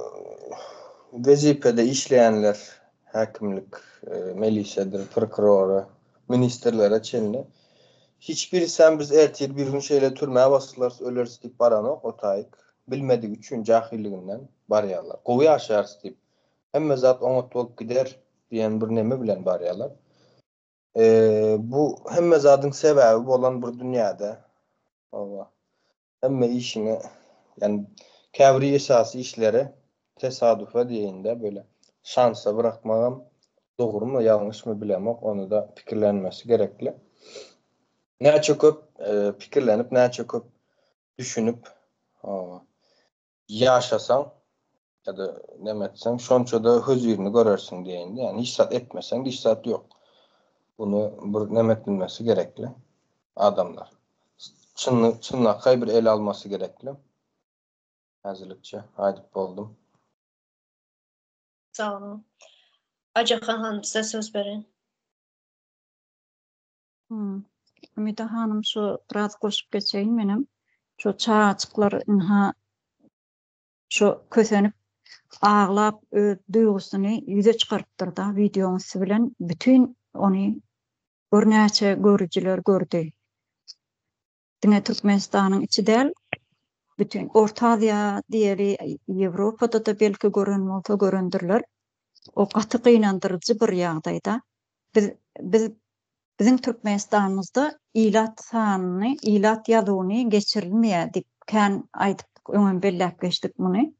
wezipede işleýänler, häkimlik, milisedir, prokurora, ministrlere çenli hiç birisem biz ertir bir gün şeýle türmä basylarys, öleris diýip baranok o taýyk. Bilmedigi üçin jahyllygynden barýarlar. Gowy ýaşarys diýip, hemme zat oňat bolup gider diýen bir neme bilen barýarlar. Bu hemme zadyň sebäbi bolan bir dünýäde hawa hemme işiňi ýani käbir esasy işleri tesadufa diýeýin-de böyle şansa bırakmagam dogrumy ýalňyşmy bilemok ony-da pikirlenmesi gerekli. Näçe köp pikirlenip näçe köp düşünip hawa Ýaşasaň ýa-da neme etseň, şonça-da hözirini görersiň diýeýin-de. Ýagny hiç zat etmeseň-de hiç zat ýok. Muny bir neme edilmesi gerekli adamlar. Çynny çynlakaý bir ele almasy gerekli. Häzirlikçe aýdyp boldum. Sag boluň. Aýjahan hanym size söz bereýin. Umyda hanym şu biraz goşup geçeýin menem. Şu çagajyklar ynha şu kösenip aglap öz duýgusyny ýüze çykarypdyr-da wideoň üsti bilen bütin ony birnäçe görüjiler gördi. Diňe Türkmenistanyň içi däl, bütin Orta Aziýa diýeli, Ýewropada-da belki gören bolsa görendirler. O gaty gynandyryjy bir ýagdaýda. Biz biz biziň Türkmenistanymyzda ilat sanyny, ilat ýazuwyny geçirilmeýär diýip kän aýdypdyk, öňem belläp geçdik muny.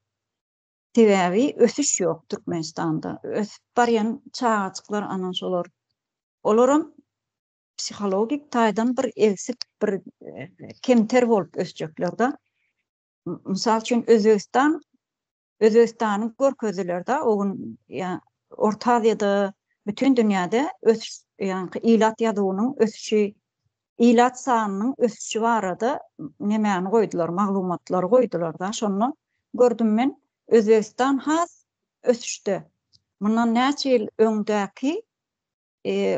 Sebäbi ösüş ýok Türkmenistanda. Ösüp barýan çagajyklar ana şolar. Olaram psihologik taýdan bir egsik, bir kemter bolup ösjekler-de. Mysal üçin Özbegistan Özbegistany görkezdiler-de, o gün ýa Orta Aziýada, bütin dünýäde ösüş, ýaňky ilat ýazuwynyň ösüşi, ilat sanynyň ösüşi barada nemäni goýdular, maglumatlary goýdular-da. Şonda gördüm men, Özbegistan has ösüşde. Mundan näçe ýyl öňdäki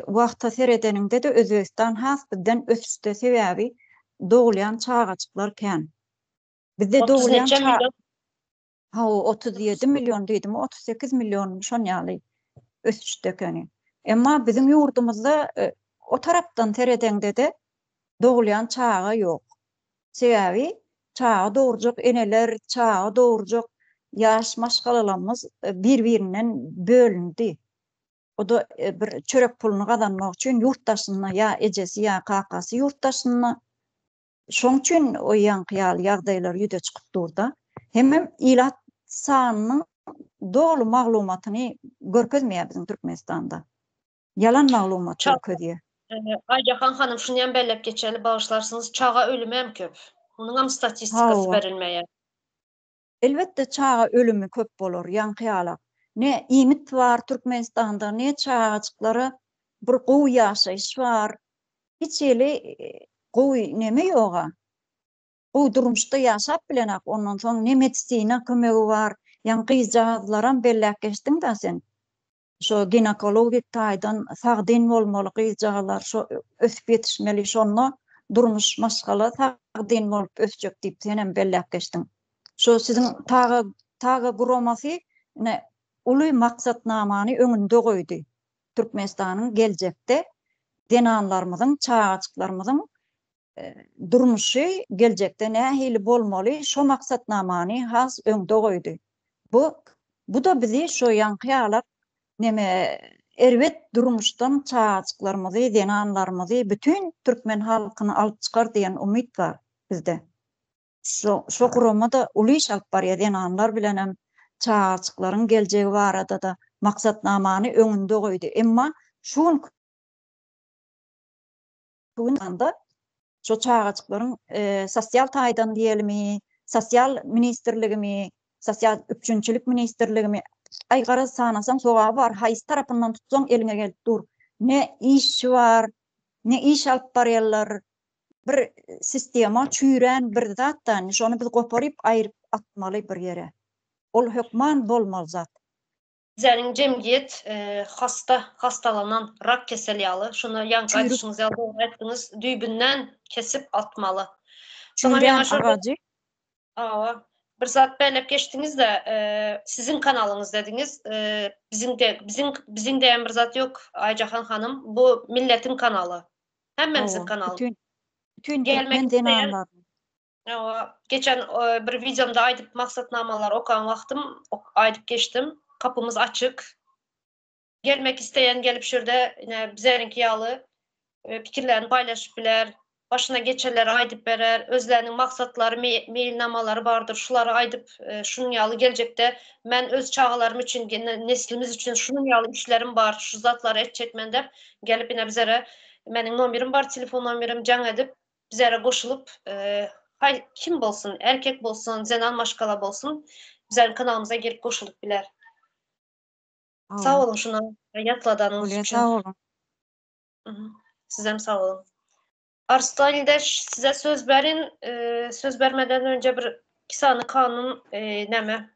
Wagta seredeniňde-de Özbegistan has bizden ösüşde sebäbi dogulýan çagajyklar kän. Bizde dogulýan ça Hawa 37 million diýdimi 38 million şon ýaly ösüşde ekeni. Emma biziň ýurdumyzda o tarapdan seredeňde-de dogulýan çaga ýok. Sebäbi çaga dogurjak eneler, çaga dogurjak ýaş maşgalalarymyz bir-birinden bölündi. O-da bir çörek puluny gazanmak üçin ýurt daşynda ýa ejesi ýa kakasy ýurt daşynda. Şoň üçin o ýaňky ýaly ýagdaýlar ýüze çykyp dur-da. Hemem ilat sanynyň doly maglumatyny görkezmeýär biziň Türkmenistanda. Ýalan maglumat görkezýär. Aýjahan hanym şuny hem belläp geçeli, bagyşlarsyňyz, çaga ölümi hem köp. Munuň hem statistikasy berilmeýär. Elbetde çaga ölümi köp bolar ýaňky ýalak. Ne iýmit bar Türkmenistanda ne çagajyklara bir gowy ýaşaýyş bar. Hiç hili gowy neme ýoga. Gowy durmuşda ýaşap bilenak ondan soň ne medisina kömegi bar. Ýaňy gyzjagazlaram belläp geçdiňda sen. Şo ginekologik taýdan sagdyn bolmaly gyzjagalar şo ösüp ýetişmeli şonda durmuş maşgala sagdyn bolup ösjek diýip senem belläp geçdiň. Şo siziň taga. TAGA guramasy ine uly maksatnamany öňünde goýdy. Türkmenistanyň geljekde zenanlarymyzyň, çagajyklarymyzyň durmuşy geljekde nähili bolmaly şo maksatnamany has öňde goýdy. Bu bu-da bizi şo ýaňky ýalak neme erbet durmuşdan çagajyklarymyzy, zenanlarymyzy, bütin türkmen halkyny alyp çykar diýen umyt bar bizde. Şo şo gurama-da uly iş alyp barýar zenanlar bilenem, çagajyklaryň geljegi barada-da maksatnamany öňünde goýdy. Emma şu günki gün anda şo çagajyklaryň sosial taýdan diýelimi, sosial ministrligimi, sosial üpjünçilik ministrligimi, aý garaz sanasaň sogaby bar, haýsy tarapyndan tutsaň eliňe gelip dur. Ne işçi bar, ne iş alyp barýarlar. Bir sistema çüýrän bir zat da, şony biz goparyp aýryp atmaly bir ýere. Ol hökman bolmaly zat. Bizäniň jemgyýet hasta, hastalanan rak kesel ýaly, şuny ýaňky aýdyşyňyz ýaly dogry aýtdyňyz, düýbünden kesip atmaly. Çüýrän agajy. Hawa, bir zat belläp geçdiňiz-de, siziň kanalyňyz dediňiz, biziň de, biziň, biziň diýen bir zat ýok, Aýjahan hanym, bu milletiň kanaly. Hemmämiziň kanaly. Bütin, bütin türkmen zenanlarynyň. Hawa, geçen bir wideomda aýdyp maksatnamalary okan wagtym aýdyp geçdim. Kapymyz açyk. Gelmek isleýän gelip şu ýerde ine bizleriňki ýaly pikirlerini paýlaşyp biler, başyna geçenleri aýdyp berer, özleriniň maksatlary, meýilnamalary bardyr, şulary aýdyp, şunuň ýaly geljekde men öz çagalarym üçin, neslimiz üçin şunuň ýaly işlerim bar, şu zatlary etjek men dep gelip ine bizlere meniň nomerim bar, telefon nomerim jaň edip bizlere goşulyp, haý kim bolsun, erkek bolsun, zenan maşgala bolsun, bizleriň kanalymyza girip goşulyp biler. Sag boluň şuny ýatladanyňyz Bolýa üçin. sag boluň. Sizem sag boluň. Arslan ildeş size söz berin. Söz bermeden önce bir iki sany kanun näme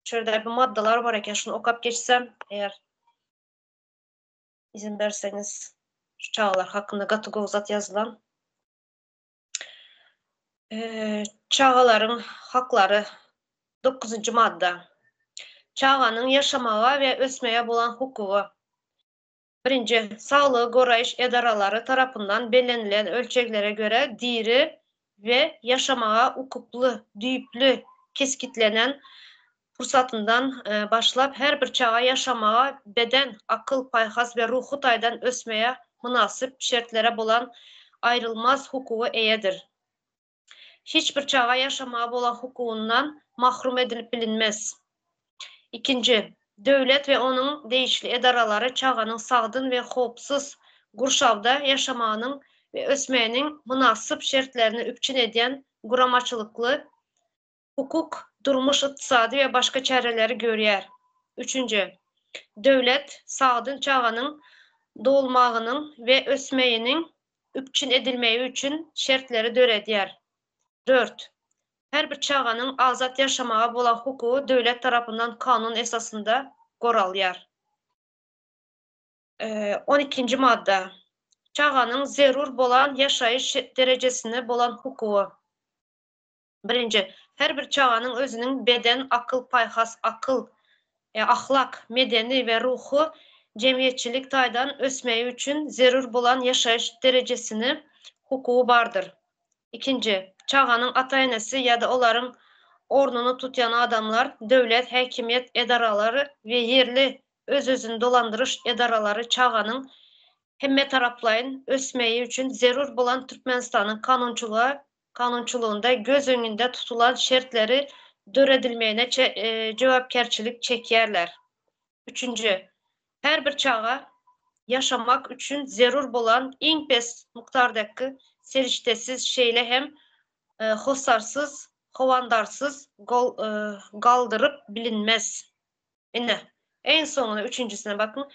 şu ýerde bir maddalar bar eken şuny okap geçsem eğer izin berseňiz şu çagalar hakynda gaty gowy zat ýazylan. Çagalaryň haklary dokuzynjy madda. Çaganyň ýaşamaga we ösmege bolan hukugy. Birinji, saglygy goraýyş edaralary tarapyndan bellenilen ölçeglere görä diri we ýaşamaga ukyply düýpli kesgitlenen pursatyndan başlap her bir çaga ýaşamaga, beden, akyl, paýhas we ruhy taýdan ösmege mynasyp şertlere bolan aýrylmaz hukuga eýedir. Hiç bir çaga ýaşamaga bolan hukugyndan mahrum edilip bilinmez. Ikinji, döwlet we onuň degişli edaralary çaganyň sagdyn we howpsuz gurşawda ýaşamagynyň we ösmeginiň mynasyp şertlerini üpjün edýän guramaçylykly hukuk, durmuş-ykdysady we başga çäreleri görýär. Üçünji, döwlet sagdyn çaganyň dogulmagynyň we ösmeginiň üpjün edilmegi üçin şertleri döredýär. Dört, her bir çaganyň azat ýaşamaga bolan hukugy döwlet tarapyndan kanun esasynda goralýar. On ikinji madda. Çaganyň zerur bolan ýaşaýyş derejesine bolan hukugy. Birinji, her bir çaganyň özüniň beden, akyl, paýhas, akyl, ahlak, medeni we ruhy, jemgyýetçilik taýdan ösmegi üçin zerur bolan ýaşaýyş derejesine hukugy bardyr. Ikinji, çaganyň ata-enesi ýa-da olaryň ornuny tutýan adamlar, döwlet, häkimiýet edaralary we ýerli öz-özüni dolandyryş edaralary çaganyň hemmetaraplaýyn ösmegi üçin zerur bolan Türkmenistanyň kanunçylyga kanunçylygynda göz öňünde tutulan şertleri döredilmegine jogapkärçilik çekýärler. Üçünji, her bir çaga ýaşamak üçin zerur bolan iň pes mukdardaky serişdesiz, şeýle hem hossarsyz, howandarsyz galdyryp bilinmez. Ine, iň soňuna üçünjisine bakyň,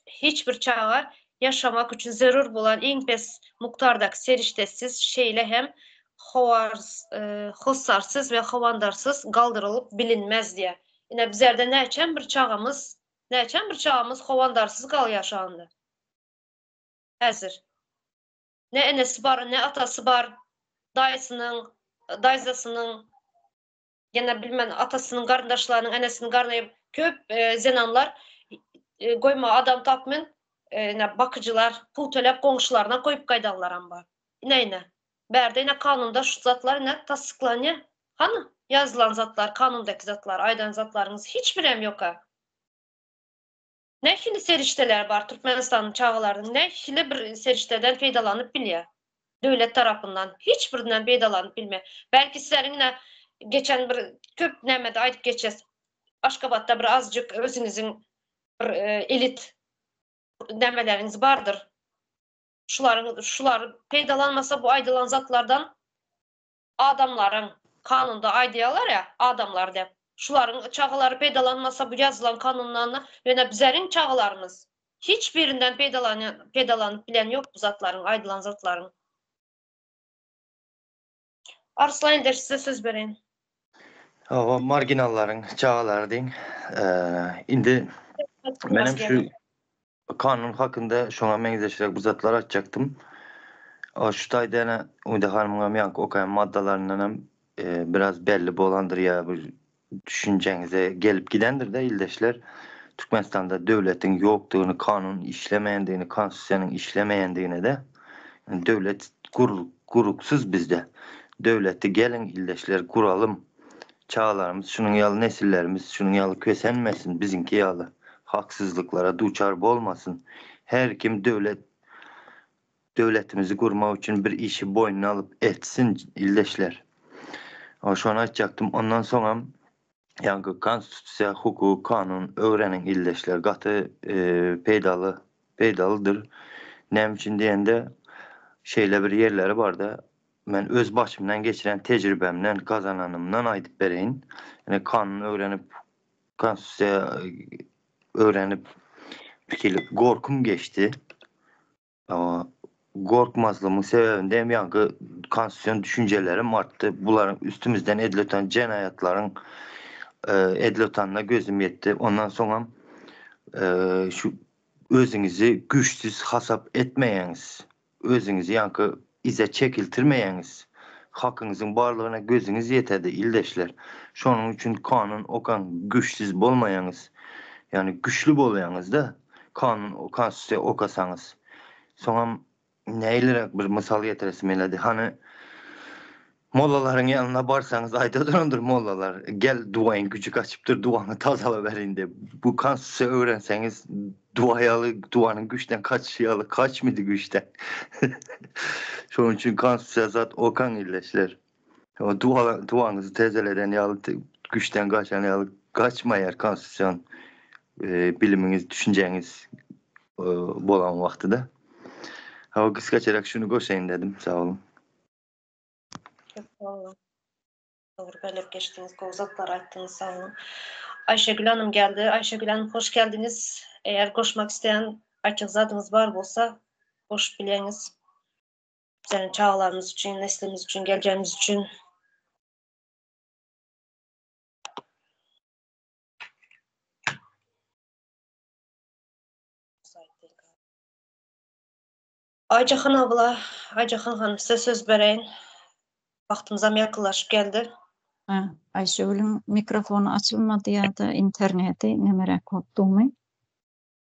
hiç bir çaga ýaşamak üçin zerur bolan iň pes mukdardaky serişdesiz, şeýle hem hossarsyz we howandarsyz galdyrylyp bilinmez diýýär. Ine, bizlerde näçem bir çagamyz, näçem bir çagamyz howandarsyz galýar şu anda. Häzir. Ne enesi bar, ne atasy bar, daýysynyň, daýzasynyň. Ýene bilmen atasynyň garyndaşlarynyň, enesiniň garny köp zenanlar goýma adam tapmyn, ine bakyjylar pul töläp goňşularyna goýup gaýdanlaram bar. Ine ine. Bärde ine kanunda şu zatlar ine tassyklanýar. Hany ýazylan zatlar, kanundaky zatlar, aýdan zatlaryňyz hiç birem ýoka. Nähili serişdeler bar Türkmenistanyň çagalarynyň nähili bir serişdeden peýdalanyp bilýär? Döwlet tarapyndan hiç birinden peýdalanyp bilmeýär. Belki sizleriň ine geçen bir köp nämede aýdyp geçýäs. Aşgabatda bir azjyk özüňiziň bir elit nämeleriňiz bardyr. Şularyň şular peýdalanmasa bu aýdylan zatlardan adamlaryň kanunda aýdýarlar ýa adamlar dep. Şularyň çagalary peýdalanmasa bu ýazylan kanundan ýöne bizeriň çagalarymyz hiç birinden peýdalanýan peýdalanyp bilen ýok bu zatlaryň aýdylan zatlaryň. Arslan ildeş size söz bereýin. Hawa marginallaryň çagalary diýiň. Indi menem şu Kanun hakynda şoňa meňzeşräk bir zatlar aýtjakdym. Şu taýda ýene Umyda hanymyň hem ýaňky okaýan maddalaryndan hem biraz belli bolandyr ýa bir düşünjäňize gelip gidendir-de ildeşler. Türkmenistanda döwletiň ýokdugyny, kanun işlemeýändigini, konstitusiýanyň işlemeýändigine-de döwlet guruksyz bizde. Döwleti geliň ildeşler guralym. Çagalarymyz şunuň ýaly nesillerimiz şunuň ýaly kösenmesin biziňki ýaly haksyzlyklara duçar bolmasyn her kim döwlet döwletimizi gurmak üçin bir işi boýnuna alyp etsin ildeşler şony aýtjakdym ondan soňam ýaňky konstitusiýa hukuk kanun öwreniň ildeşler gaty peýdaly peýdalydyr näme üçin diýende şeýle bir ýerleri barda Men öz başymdan geçiren tejribämden, gazananymdan aýdyp bereýin. Ine, kanun öwrenip, konstitusiýa öwrenip, birhili gorkym geçdi. Gorkmazlygymyň sebäbinde hem ýaňky konstitusion düşünjelerim artdy. Bularyň üstümizden edilip oturan jenaýatlaryň edilip otanyna gözüm ýetdi. Ondan soňam şu özüňizi güýçsüz hasap etmeýäňiz. Özüňizi ýaňky yza çekiltirmeýäňiz. Hakyňyzyň barlygyna gözüňiz ýetedi, ildeşler. Şonuň üçin kanun okaň, güçsüz bolmaýaňyz. Ýagny güçli bolýaňyz-da, kanun, konstitusiýa okasaňyz. Soňam nähiliräk bir mysal getiresim geledi. Hany Mollalaryň ýanyna barsaňyz aýda durandyr mollalar, gel duaýyň güji gaçypdyr duaňy tazalaberin diýip. Bu konstitusiýa öwrenseňiz dua ýaly duanyň güçden gaçyşy ýaly gaçmydy güçden. Şonuň üçin konstitusiýa zat okaň ildeşler. O dua duaňyzy tezeleden ýaly güçden gaçan ýaly gaçmaýar konstitusion bilimiňiz düşünjäňiz bolan wagtyda. Hawa gysgaçarak şuny goşaýyn dedim. Sag boluň. Köp sag boluň. Dogry belläp geçdiňiz, gowy zatlar aýtdyňyz, sag boluň. Aýşegül hanym geldi. Aýşegül hanym hoş geldiňiz. Eger goşmak isleýän aýtjak zadyňyz bar bolsa, goşup bilýäňiz. Bizleriň çagalarymyz üçin, neslimiz üçin, geljegimiz üçin. Aýjahan abla, Aýjahan hanym size söz bereýin. Wagtymyzam ýakynlaşyp geldi. Ha, Aýşegülüň mikrofony açylmady ýa-da interneti nemeräk bolup durmy?